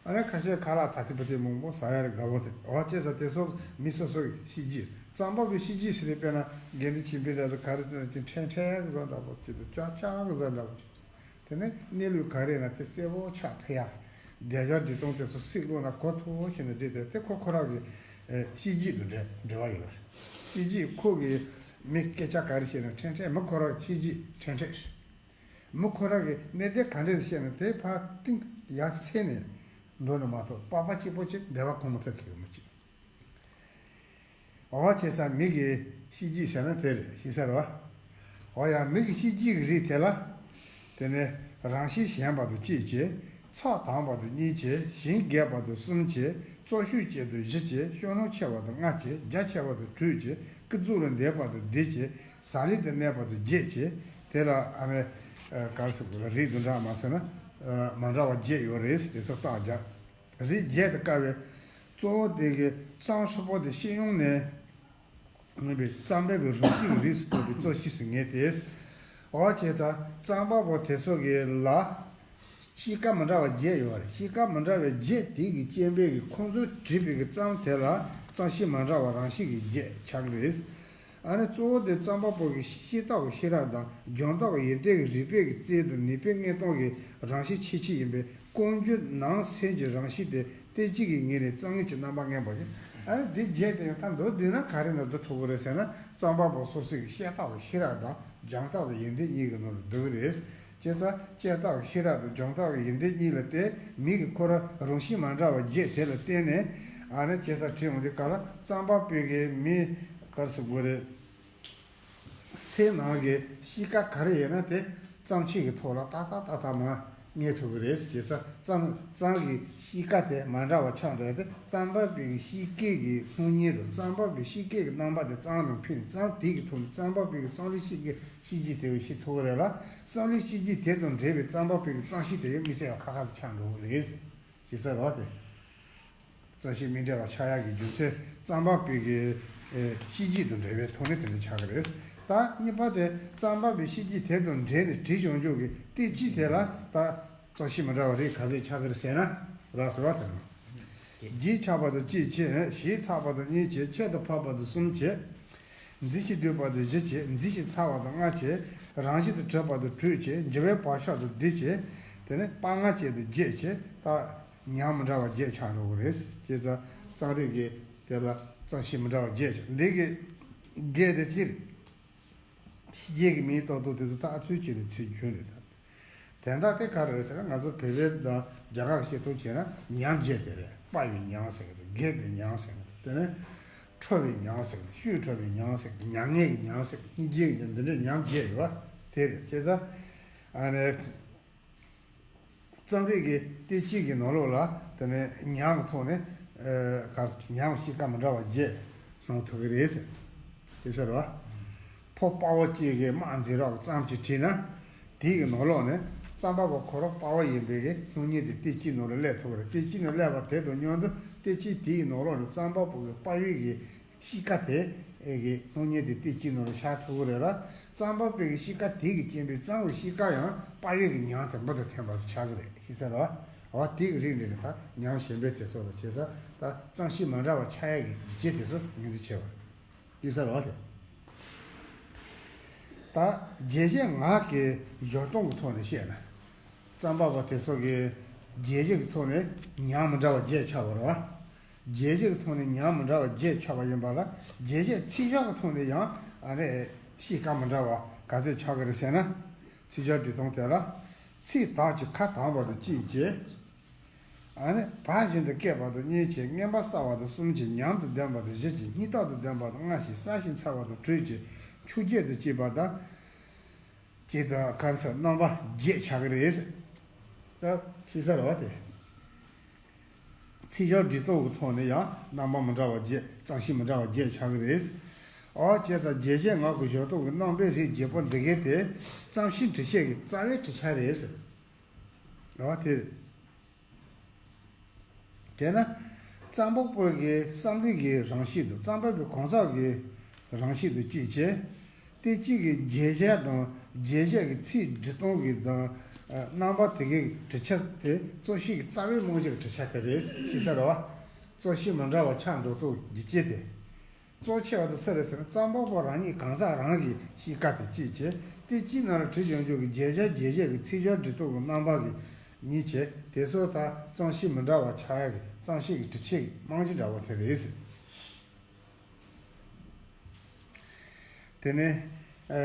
ཨ་ནི་ཁ་ཤས་ཁ་ལག་ཚ་ཐིག་པ་ཐིག་མང་པོ་ཟ་ཡ་རེད། དགའ་པོ་དེ་འོ་བྱས་ཙང་དེ་ཚོ་མི་སོ་སོ་གི་གཤིས་རྒྱུད། གཙང་པ་པོའི་གཤིས་རྒྱུད་ཟེར་རེད། དཔེར་ན་དགེ་འདུན་ཆོས་འཕེལ་འདྲ་ཚོ་ག་རེ་ཟེར་ན་ཅིག་ཁྲེང་ཁྲེང་བཟོ་འདྲ་པོ་ཅིག་དང་ཀྱག་ཀྱག་བཟོ་འདྲ་པོ་ཅིག་དེ་ནས་གནས་ལུགས་ག་རེ་ཡིན་ན་དེ་གསལ་པོ་ཆགས་ཐུབ་ཡ། སྡེབ་སྦྱོར་འབྲི་སྟངས་དེ་ཚོ་ཚིག་ཀློག་ན་གོ་ཐུབ་བོ་ཞིག་ནས་འབྲི་དེ་དེ་ཁོ་ཁོ་རང་གི་ཨེ་གཤིས་རྒྱུད་དང་འབྲེལ་འབྲེལ་བ་ཡོད་རེད། གཤིས་རྒྱུད་ཁོ་གི་མི་སྐད་ཆ་ག་རེ་བཤད་ན་ཁྲེང་ཁྲེང་། མི་ཁོ་རང་གཤིས་རྒྱུད་ཁྲེང་ཁྲེང་རེད། མི་ཁོ་རང་གི་གནད་དོན་ག་འདྲས་བཤད་ན་དེ་ཕར་གཏིང་ཡར་འཚེར་ནས་འགྲོ་ནས་མ་གཏོགས་པགས་པ་གཅིག་པོ་ཅིག་འདེབས་པ་གོ་མ་ཐུབ་མཁན་མི་གཅིག་འོ་བྱས་ཙང་མི་གི་གཤིས་རྒྱུད་ཟེར་ན་དེ་རེད། ཤེས་གསལ་རེད་བ། འོ་ཡ། མི་གི་གཤིས་རྒྱུད་ཀྱི་རིགས་དེ་ལ། དེ་ནས་རང་བཞིན་ཞན་པ་དང་གཅིག་བྱས། ཚགས་དམ་པ་དང་གཉིས་བྱས། ཞེན་རྒས་པ་དང་གསུམ་བྱས། རྩོལ་ཤུགས་ཆེ་དང་བཞི་བྱས། སྐྱོ་སྣང་ཆེ་བ་དང་ལྔ་བྱས། རྒྱ་ཆེ་བ་དང་དྲུག་བྱས། སྐུ་གཟུགས་ལ་འདེགས་པ་དང་བདུན་བྱས། ཟ་ལེན་དུ་གནས་པ་དང་བརྒྱད་བྱས། དེ་ལ་ཨ་ནི་ག་རེ་ཟེར་དགོས་ལ། རིགས་དང་འདྲ་མ་སོང་ན་མ་འདྲ་བ་བརྒྱད་ཡོད་རེད། དེ་ཚོ་རྟགས་རྒྱག་རིགས་བརྒྱད་དུ་དཀར་བའི་གཙོ་བོ་དེ་གི་གཙང་ཧྲིལ་པོ་དེ་སྤྱི་ཡོངས་ནས་མངོན་པའི་གཙང་པའི་རང་བཞིན་གྱི་རིགས་སུ་གཏོགས་པའི་གཙང་ཞིང་སུ་ངེས་ཏེ། འོ་བྱས་ཙང་གཙང་པ་པོ་དེ་ཚོ་གི་ལ་གཤིས་ཀ་མི་འདྲ་བ་བརྒྱད་ཡོད་རེད། གཤིས་ཀ་མི་འདྲ་བའི་བརྒྱད་དེ་གི་རྐྱེན་པས་ཀྱི་ཁོང་ཚོས་བྲིས་པའི་གི་གཙང་དེ་ལ་གཙང་ཞིང་མི་འདྲ་བ་རང་བཞིན་གྱི་བརྒྱད་ཆགས་ཀྱི་རེད། ཨ་ནི་གཙོ་བོ་དེ་གཙང་པ་པོ་གི་ཤེས་རྟོགས་ཀྱི་ཤེས་རབ་དང་སྦྱོང་རྟོགས་ཀྱི་ཡོན་ཏན་གྱི་རིགས་པས་ཀྱི་རྩལ་དང་ནུས་པའི་མངོན་སྟངས་ཀྱི་རང་བཞིན་ཆེ་ཆེ་ཡིན་པས། ཀུན་རྒྱུ་ནང་སེམས་ཀྱི་རང་བཞིན་དེ་རྟེན་གཅིག་གི་ངོས་ནས་གཙང་ངེས་ཀྱི་རྣམ་པ་མངོན་པ་ཡིན། ཨ་ནི་འདི་བརྒྱད་དེ་ཡང་ད་མདོར་བསྡུས་ན་ག་རེ་ནང་བསྡུ་ཐུབ་ཀྱི་རེད་ཟེར་ན། གཙང་པ་པོ་སོ་སོའི་ཤེས་རྟོགས་ཀྱི་ཤེས་རབ་དང་སྦྱོང་རྟོགས་ཀྱི་ཡོན་ཏན་གཉིས་ཀྱི་ནང་ལ་འདུ་གི་རེད། བྱས་ཙང་ཤེས་རྟོགས་ཀྱི་ཤེས་རབ་དང་སྦྱོང་རྟོགས་ཀྱི་ཡོན་ཏན་གཉིས་ལ་བརྟེན་མི་གི་ཁོ་རང་རང་བཞིན་མ་འདྲ་བ་བརྒྱད་དེ་ལ་བརྟེན་ནས། ཨ་ནི་བྱས་ཙང་བྲིས་འོང་དུས་ག་ལ་གཙང་པ་པོའི་གི་མི་ག་རེ་ཟེར་དགོས་རེད། སེམས་ནང་གི་གཤིས་ཀ་ག་རེ་ཡོད་ན་དེ་གཙང་ཆུ་གི་ཐོག་ལ་ཏག་ཏག་ཏག་ཏག་མར་རྙེད་ཐུབ་ཀྱི་རེད། བྱས་ཙང་གཙང་གཙང་གི་གཤིས་ཀ་དེ་མ་འདྲ་བ་ཆགས་འགྲོ་ཡ་དེ་གཙང་པ་པོའི་གི་གཤིས་ཀའི་གི་སྣང་བརྙན་དང་གཙང་པ་པོའི་གཤིས་ཀའི་གི་རྣམ་པ་དེ་གཙང་ནང་ཕན་ནས། གཙང་དེ་གི་ཐོག་ནས་གཙང་པ་པོའི་གི་བསམ་བློའི་གཤིས་ཀའི་གཤིས་རྒྱུད་དེ་བས་ཤེས་ཐུབ་ཀྱི་རེད་ལ། བསམ་བློའི་གཤིས་རྒྱུད་དེ་དང་འབྲེལ་བའི་གཙང་པ་པོའི་གི་གཙང་ཞིང་དེ་ཡང་དམིགས་བསལ་བ་ཁ་ཁ་ཚ་ཆགས་འགྲོ་གི་རེད། ཞེས་ཟེར་བ་དེ། གཙང་ཞིང་མི་འདྲ་བ་ཆགས་ཡག་གི་རྒྱུ་མཚན་གཙང་པ་པོའི་གི་ཨེ་གཤིས་རྒྱུད་དང་འབྲེལ་བའི་ཐོག་ནས་དེ་འདྲ་ཆགས་ཀྱི་རེད། ད་གཉིས་པ་དེ་གཙང་པ་པོའི་གཤིས་རྒྱུད་དེ་དང་འབྲེལ་ནས་བྲིས་ཡོང་རྒྱུ་གི་བསྟན་བཅོས་དེ་ལ་ད་གཙང་ཞིང་མི་འདྲ་བ་རིགས་ག་ཚོད་ཆགས་ཀྱི་རེད་ཟེར་ན། རགས་ཟེར་བ་དེ་ནི། རྒྱས་ཆགས་པ་དང་གཅིག་བྱས། ཞེས་ཚགས་པ་དང་གཉིས་བྱས། ཁྱད་དུ་འཕགས་པ་དང་གསུམ་བྱས། མཛེས་ཤིང་བསྡུས་པ་དང་བཞི་བྱས། མཛེས་ཤིང་ཚ་བ་དང་ལྔ་བྱས། རང་བཞིན་དུ་གྲུབ་པ་དང་དྲུག་བྱས། འགྱུར་བའི་བག་ཆགས་དང་བདུན་བྱས། དེ་ནས་སྤང་ལྔ་བྱས་དང་བརྒྱད་བྱས། ད་ཉམས་མི་འདྲ་བ་བརྒྱད་ཆགས་འགྲོ་གི་རེད། བྱས་ཙང་གཙང་རིགས་ཀྱི་དེ་ལ་གཙང་ཞིང་མི་འདྲ་བ་བརྒྱད་ཆགས། འདི་གི་བརྒྱད་དེ་སྤྱིར་ཕྱི་རྒྱལ་གྱི་མིང་ཏག་ཏག་དེ་ཚོ་ད་ཨ་ཚུལ་གྱི་རེད། ཚིག་རྒྱུན་རེད་ད། དོན་དག་དེ་ག་རེ་རེད་ཟེར་ན། ང་ཚོ་བོད་པའི་དང་རྒྱ་གར་གྱི་བཤད་སྟངས་བྱས་ན་ཉམས་བརྒྱད་དེ་རེད། སྤར་བའི་ཉམས་ཟེར་གི་རེད། རྒས་པའི་ཉམས་ཟེར་གི་རེད། དེ་ནས་ཁྲོ་བའི་ཉམས་ཟེར་གི་རེད། བཤུས་ཁྲོ་བའི་ཉམས་ཟེར་གི་རེད། མྱ་ངན་གྱི་ཉམས་ཟེར་གི་རེད། སྙིང་རྗེ་གི་ཉམས། འདི་འདྲའི་ཉམས་བརྒྱད་ཡོད་པ་དེ་རེད། བྱས་ཙང་ཨ་ནི་གཙང་རིགས་ཀྱི་བསྟན་བཅོས་ཀྱི་ནང་ལོགས་ལ་དེ་ནས་ཉམས་ཀྱི་ཐོག་ནས་ཨ་ག་ཉམས་གཤིས་ཀ་མི་འདྲ་བ་བརྒྱད་གསུང་ཐུབ་ཀྱི་རེད། དེ་ཟེར་བ། ཕོ་དཔའ་བོ་གཅིག་གིས་དམག་འཛིང་རོགས་ཀྱི་གཙང་ཅིག་བྲིས་ན། དེའི་གི་ནང་ལོགས་ནས་གཙང་པ་པོ་ཁོ་རང་དཔའ་བོ་ཡིན་པའི་གི་སྣང་བརྙན་དེ་བསྟན་བཅོས་ནང་ལ་སླེབས་ཐུབ་ཀྱི་རེད། བསྟན་བཅོས་ནང་སླེབས་པ་དེ་དང་མཉམ་དུ་བསྟན་བཅོས་དེའི་ནང་ལོགས་ནས་གཙང་པ་པོ་གི་དཔའ་བོའི་གི་གཤིས་ཀ་དེ་ཨེ་གི་སྣང་བརྙན་དེ་བསྟན་བཅོས་ནང་ལ་ཤར་ཐུབ་ཀྱི་རེད་ལ། གཙང་པ་པོའི་གི་གཤིས་ཀ་དེ་གི་རྐྱེན་པས་གཙང་བའི་གཤིས་ཀ་ཡང་དཔའ་བོའི་གི་ཉམས་དེ་འབུར་དུ་ཐོན་པ་ཆགས་ཀྱི་རེད། ཤེས་གསལ་རེད་བ། འོ་དེ་གི་རིགས་འདི་གི་ད་ཉམས་ཞན་པའི་དེ་ཚོ་ལ་བྱས་ཙང་ད་གཙང་ཞིང་མི་འདྲ་བ་ཆགས་ཡག་གི་རྒྱུ་རྐྱེན་དེ་ཚོ་ངོས་འཛིན་བྱས་པ་རེད། ཡིན་ས་རེད་བ་དེ། ད་རྒྱས་བཤད་ངག་གི་སྦྱོར་སྟངས་ཀྱི་ཐོག་ནས་བཤད་ན། གཙང་པ་པོ་དེ་ཚོ་གི་རྒྱས་བཤད་ཀྱི་ཐོག་ནས་ཉམས་མི་འདྲ་བ་བརྒྱད་ཆགས་པ་རེད་བ། རྒྱས་བཤད་ཀྱི་ཐོག་ནས་ཉམས་མི་འདྲ་བ་བརྒྱད་ཆགས་པ་ཡིན་པ་ལ། རྒྱས་བཤད་ཚིག་སྦྱོར་གྱི་ཐོག་ནས་ཡང་ཨ་ནི་གཤིས་ཀ་མི་འདྲ་བ་ག་ཚོད་ཆགས་ཀྱི་རེད་ཟེར་ན། ཚིག་སྦྱོར་འབྲི་སྟངས་དེ་ལ། ཚིག་དག་ཅིང་ཁ་དམ་པ་དང་གཅིག་བྱས། ཨ་ནི་བ་བཞིན་དུ་སྐད་པ་དང་གཉིས་བྱས། མངོན་པར་གསལ་བ་དང་གསུམ་བྱས། ཉམས་དང་ལྡན་པ་དང་བཞི་བྱས། སྙིང་ཐག་དང་ལྡན་པ་དང་ལྔ་བྱས། གསལ་ཞིང་ཚ་བ་དང་དྲུག་བྱས། ཆུ་སྐྱེས་དང་བཅས་པ་དང་། ཅེས་དང་ག་རེ་ཟེར། རྣམ་པ་བརྒྱད་ཆགས་ཀྱི་རེད། ད་ཤེས་གསལ་རེད་བ་དེ། ཚིག་སྦྱོར་འབྲི་སྟངས་ཀྱི་ཐོག་ནས་ཡང་རྣམ་པ་མི་འདྲ་བ་བརྒྱད། གཙང་ཞིང་མི་འདྲ་བ་བརྒྱད་ཆགས་ཀྱི་རེད། འོ་བྱས་ཙང་རྒྱས་བཤད་ངག་གི་སྦྱོར་སྟངས་ཀྱི་རྣམ་པའི་རིགས་བརྒྱད་པོ་འདི་གའི་དེ་གཙང་ཞིང་འབྲི་བྱེད་ཀྱི་རྩ་བའི་གྲུབ་ཆ་རེད་ཟེར། འོ་དེ་རེད། དེས་ན་གཙང་པ་པོ་གི་བསམ་བློའི་གི་རང་བཞིན་དང་གཙང་པ་པོའི་གང་ཟག་གི་རང་བཞིན་དང་གཅིག་བྱས། དེ་གཅིག་གི་རྒྱས་བཤད་དང་རྒྱས་བཤད་ཀྱི་ཚིག་འབྲི་སྟངས་ཀྱི་དང་ རྣམ་པ་དེ་གའི་གྲུབ་ཆ་དེ་རྩོམ་གཤིས་ཀྱི་རྩ་བའི་རྨང་གཞིའི་གྲུབ་ཆ་དེ་རེད་ཤེས་ས་རེད་བ། རྩོམ་གཤིས་མི་འདྲ་བ་ཆགས་འགྲོ་སྟངས་རྒྱུ་རྐྱེན་དེ། གཙོ་ཆེ་བ་དེ་སུ་རེད་ཟེར་ན་རྩོམ་པ་པོ་རང་ཉིད་གང་ཟག་རང་གི་གཤིས་ཀ་དེ་གཅིག་བྱས། དེ་གཅིག་ནང་ལ་བྲིས་ཡོང་རྒྱུ་གི་བརྗོད་བྱ་རྗོད་བྱེད་ཀྱི་ཚིག་སྦྱོར་འབྲི་སྟངས་ཀྱི་རྣམ་པ་གི་གཉིས་བྱས། དེ་ཚོ་དང་རྩོམ་གཤིས་མི་འདྲ་བ་ཆགས་ཡག་གི་རྩོམ་གཤིས་ཀྱི་གྲུབ་ཆའི་རྨང་གཞི་འདྲ་བོ་དེ་རེད་ཟེར། དེ་ནས་ཨ་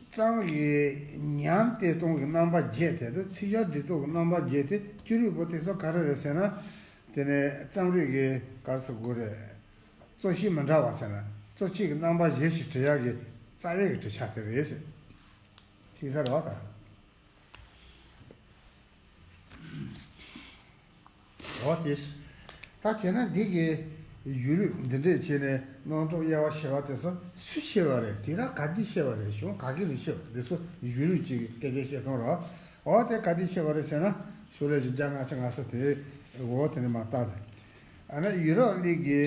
རྩོམ་གྱི་ཉམས་བསྟན་སྟངས་ཀྱི་རྣམ་པ་བརྒྱད་དེ་དང་ཚིག་སྦྱོར་འབྲི་སྟངས་ཀྱི་རྣམ་པ་བརྒྱད་དེ་སྐྱོ་རིགས་པོ་དེ་ཚོ་ག་རེ་རེད་ཟེར་ན། དེ་ནས་རྩོམ་རིག་གི་ག་རེ་ཟེར་དགོས་རེད། རྩོམ་གཤིས་མི་འདྲ་བ་ཟེར་ན་རྩོམ་གཤིས་ཀྱི་རྣམ་པ་གཞན་ཞིག་བྲི་ཡག་གི་རྩ་བའི་གི་གྲུབ་ཆ་དེ་རེད་ཟེར། ཤེས་ས་རེད་བ་ད། འོ་དེ། ད་བྱས་ན་འདི་གི་གཞུང་ལུགས་འདི་འདྲས་བྱས་ནས་རྣམ་གྲངས་དབྱེ་བ་ཕྱེ་བ་དེ་ཚོ་སུས་ཕྱེ་བ་རེད། དེ་ར་ག་དུས་ཕྱེ་བ་རེད། གཞུང་ག་གི་ནས་ཕྱེ་བ་རེད། སུ་གཞུང་ལུགས་གཅིག་གི་སྐད་ཆ་བཤད་སྟངས་ར། འོ་དེ་ག་དུས་ཕྱེ་བ་རེད་ཟེར་ན་ཕྱི་ལོ་བཞི་བརྒྱ་ལྔ་བཅུ་ང་གསུམ་དེ། འོ་དེ་ནས་མར་བལྟས་ཏེ། ཨ་ནི་ཡུ་རོབ་གླིང་གི་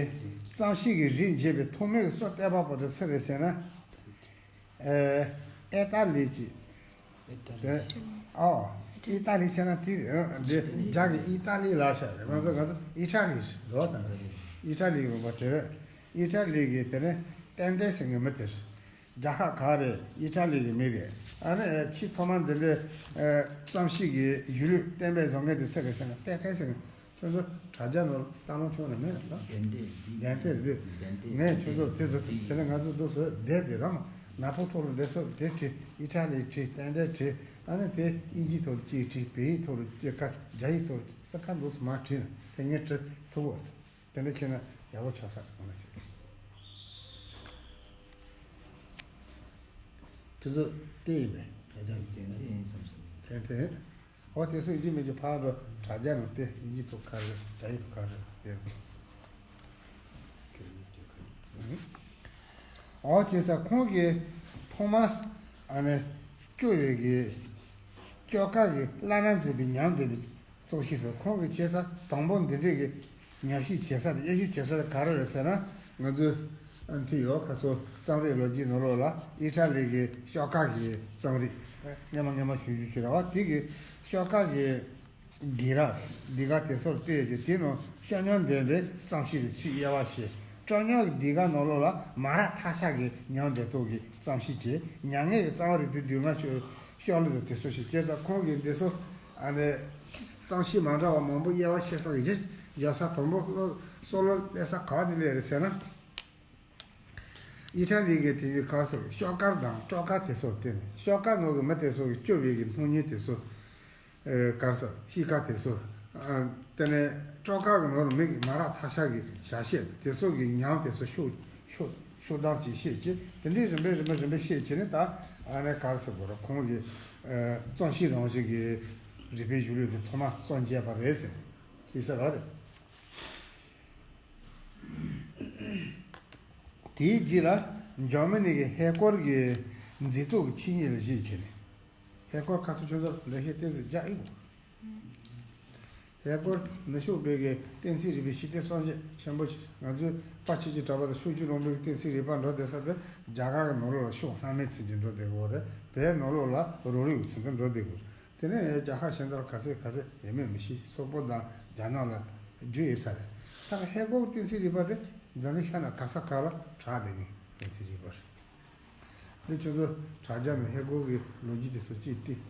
རྩོམ་གཤིས་ཀྱི་རིགས་འབྱེད་པའི་ཐོག་མའི་གི་སྲོལ་གཏོད་པ་པོ་དེ་སུ་རེད་ཟེར་ན། ཨེ་ཨི་ཏཱ་ལི་གཅིག་དེ། ཨོ། ཨི་ཏཱ་ལི་ཟེར་ན་དེ་འདི་རྒྱ་གི་ཨི་ཏཱ་ལི་ལབ་ཤག་རེད། ང་ཚོ་ང་ཚོ་ཨི་ཏཱ་ལི་ལོ་དང་ཨི་ཏཱ་ལི་ཡོང་པ་དེ་རེད། ཨི་ཏཱ་ལི་གི་དེ་ནས་ཏན་ཏན་ཟེར་མཁན་མི་དེ་རེད། རྒྱལ་ཁབ་ག་རེད། ཨི་ཏཱ་ལི་གི་མི་རེད། ཨ་ནི་ཆེས་ཐོག་མ་འདི་འདྲའི་རྩོམ་གཤིས་ཀྱི་གཞུང་ལུགས་གཏན་འབེབས་བཟོ་མཁན་དེ་སུ་རེད་ཟེར་ན་ཏན་ཏན་ཟེར་མཁན། ཁྱོད་ཚོ་དྲ་རྒྱ་ནང་ལྟ་ལོང་བྱུང་ན་མེད་ལ། ཏན་ཏན་རེད། ཏན་ཏན་རེད། ངས་ཁྱོད་ཚོ་དེ་ཚོ་དེ་ནས་ང་ཚོ་འདུག་སེ་བསྡད་དེ་རང་ནག་པོ་ཐོག་ལ་བསྡད་སོ་དེ་བྲིས། ཨི་ཏཱ་ལིའི་བྲིས། ཏན་ཏན་བྲིས། ཨ་ནི་དེ་དབྱིན་ཇིའི་ཐོག་ལ་གཅིག་བྲིས། བལ་ཡུལ་ཐོག་ལ་གཅིག་ཁ། རྒྱ་ཡིག་ཐོག་ལ་ས་ཁ་འདུག་སེ་མར་བྲིས་ན་དེ་ངས་བྲིས་ཐུབ་བོ། དེ་འདྲ་བྱས་ན་ཡག་པོ་ཆགས་ས་རེད། གང་ལ་བྱེད། ཁྱོད་ཚོ་བལྟས་ཡིན་པས། དྲ་རྒྱ་ནས་ཏན་ཏན་ཡིན་བསམ་སོང་། ཏན་ཏན། འོ་དེ་ཚོ་ཡིན་གཅིག་མིན་གཅིག་ཕར་འགྲོ། དྲ་རྒྱ་ནང་བལྟས། དབྱིན་ཇི་ཐོག་ག་རེ། རྒྱ་ཡིག་ཐོག་ག་རེ་བལྟས། འོ་བྱས་ཙང་ཁོང་གིས་ཐོག་མ་ཨ་ནི་སྐྱོ་བའི་གི་སྐྱོ་དཀའ་གི་བླ་ན་མཛད་པའི་ཉམས་ལྡན་པའི་རྩོམ་གཤིས་སུ་ཁོང་གིས་བྱས་ཙང་དང་པོ་འདི་འདྲའི་གི་ཉམས་ཞིབ་བྱེད་ས་དང་དབྱེ་ཞིབ་བྱེད་ས་དེ་ག་རེ་རེད་ཟེར་ན། ང་ཚོས་ཨ་མཐུན་ཡོད་ཁ་སོ་རྩོམ་རིག་ལོ་རྒྱུས་ནང་ལོགས་ལ་ཨི་ཊ་ལི་གི་ཤོག་ཁག་གི་རྩོམ་རིག་སྔས་མ་སྔས་མ་ཞུ་རྒྱུ་ཞིག་རེད་བ། དེ་གི་ཤོག་ཁག་གི་སྒེར་ར་ལས་ཀ་དེ་ཚོར་བལྟས་རྗེས་དེ་ནང་སྐྱོ་ཉམས་ལྡན་པའི་རྩོམ་གཤིས་ཀྱི་ཚུལ་དབྱེ་བ་ཕྱེ། སྐྱོ་ཉམས་ཀྱི་ལས་ཀ་ནང་ལོགས་ལ་མ་ར་ཐ་ཤལ་གྱི་ཉམས་ལྡན་སྟངས་ཀྱི་རྩོམ་གཤིས་བྱས། མྱ་ངན་གྱི་རྩོམ་རིག་དེ་སྡུག་བསྔལ་ཤོག་ཤོག་ལེབ་དང་དེ་ཚོ་ཞིག་བྱས་ཙང་ཁོང་གིས་འདི་ཚོ་ཨ་ནི་རྩོམ་གཤིས་མ་འདྲ་བ་མང་པོ་དབྱེ་བ་ཕྱེ་ས་གི་གཞི་བཞག་ས་དང་པོ་བློ་བསམ་བློ་སླེབས་ས་ག་བ་ནས་སླེབས་རེད་ཟེར་ན། ཨི་ཊ་ལི་གི་དེ་གི་གར་སོགས་ཤོག་དཀར་དང་སྤྲོ་དཀར་དེ་ཚོར་བརྟེན་ནས་ཤོག་དཀར་ནང་གི་མི་དེ་ཚོ་གི་སྐྱོ་བའི་གི་སྣང་བརྙན་དེ་ཚོ། ཨེ་གར་སོགས་གཤིས་ཀ་དེ་ཚོ། ཨ་དེ་ནས་སྤྲོ་དཀར་གི་ནང་ལ་མི་གི་མ་ར་ཐ་ཤལ་གི་བྱ་བྱེད་དེ་ཚོ་གི་ཉམས་དེ་ཚོ་ཤོག་ཤོག་ཤོག་གྲངས་ཀྱིས་བཤད་ཀྱི་དེ་འདྲའི་རིམ་པས་རིམ་པས་རིམ་པས་བཤད་བྱས་ནས་ད་ཨ་ནི་གར་སོགས་གོ་ར་ཁོང་གི་ཨེ་རྩོམ་གཤིས་རང་བཞིན་གྱི་རིག་པའི་གཞུང་ལུགས་དེ་ཐོག་མ་སངས་རྒྱས་པ་རེད་ཟེར་ཤེས་ས་རེད། དེའི་རྗེས་ལ་འཇར་མ་ནི་གི་ཧེ་གོར་གྱི་མཛེས་སྡུག་གི་ཆོས་ཉིད་ལ་གཞིགས་བྱས་ནས། ཧེ་གོར་ཁ་ཚུར་ཆུ་ཚོད་ལས་བྱེད་བསྟན་འཛིན་རྒྱ་ཨི་བོ། ཧེ་གོར་ནུབ་ཕྱོགས་པའི་གི་གཏན་ཚིགས་རིག་པའི་ཤེས་ལྡན་སངས་རྒྱས་ཆེན་པོ་ཞིག་ང་ཚོའི་དཔལ་ཆོས་ཀྱི་གྲགས་པ་དང་ཕྱོགས་བཅུའི་རིང་ལུགས་ཀྱི་གཏན་ཚིགས་རིག་པ་འགྲོ་བསྡད་ས་དེ་རྒྱ་གར་གྱི་ནང་ལོགས་ལ་ཕྱོགས་སྣ་མིན་ཚུན་གྱིས་འགྲོ་བསྡད་ཀྱི་ཡོད་རེད། བོད་ནང་ལོགས་ལ་རོགས་རེས་ཀྱི་ཚུལ་དུ་འགྲོ་བསྡད་ཀྱི་ཡོད་རེད། དེ་ནས་རྒྱལ་ཁབ་གཞན་དག་ག་ཚད་ག་ཚད་ཡོད་མེད་མི་ཤེས། སོག་པོ་དང་རྒྱ་ནག་ལ་རྒྱུས་ཡོད་ས་རེད། ད་ཧེ་གོར་གཏན་ཚིགས་རིག་པ་དེ་འཛམ་གླིང་ཤར་ནུབ་ག་ས་ག་ལ་གྲགས་བསྡད་མཁན་གཏན་ཚིགས་རིག་པ་རེད། འདི་ཁྱོད་ཚོ་དྲ་རྒྱ་ནང་ཧེ་གོར་གྱི་ལོ་རྒྱུས་དེ་ཚོ་ཅིག་བལྟས།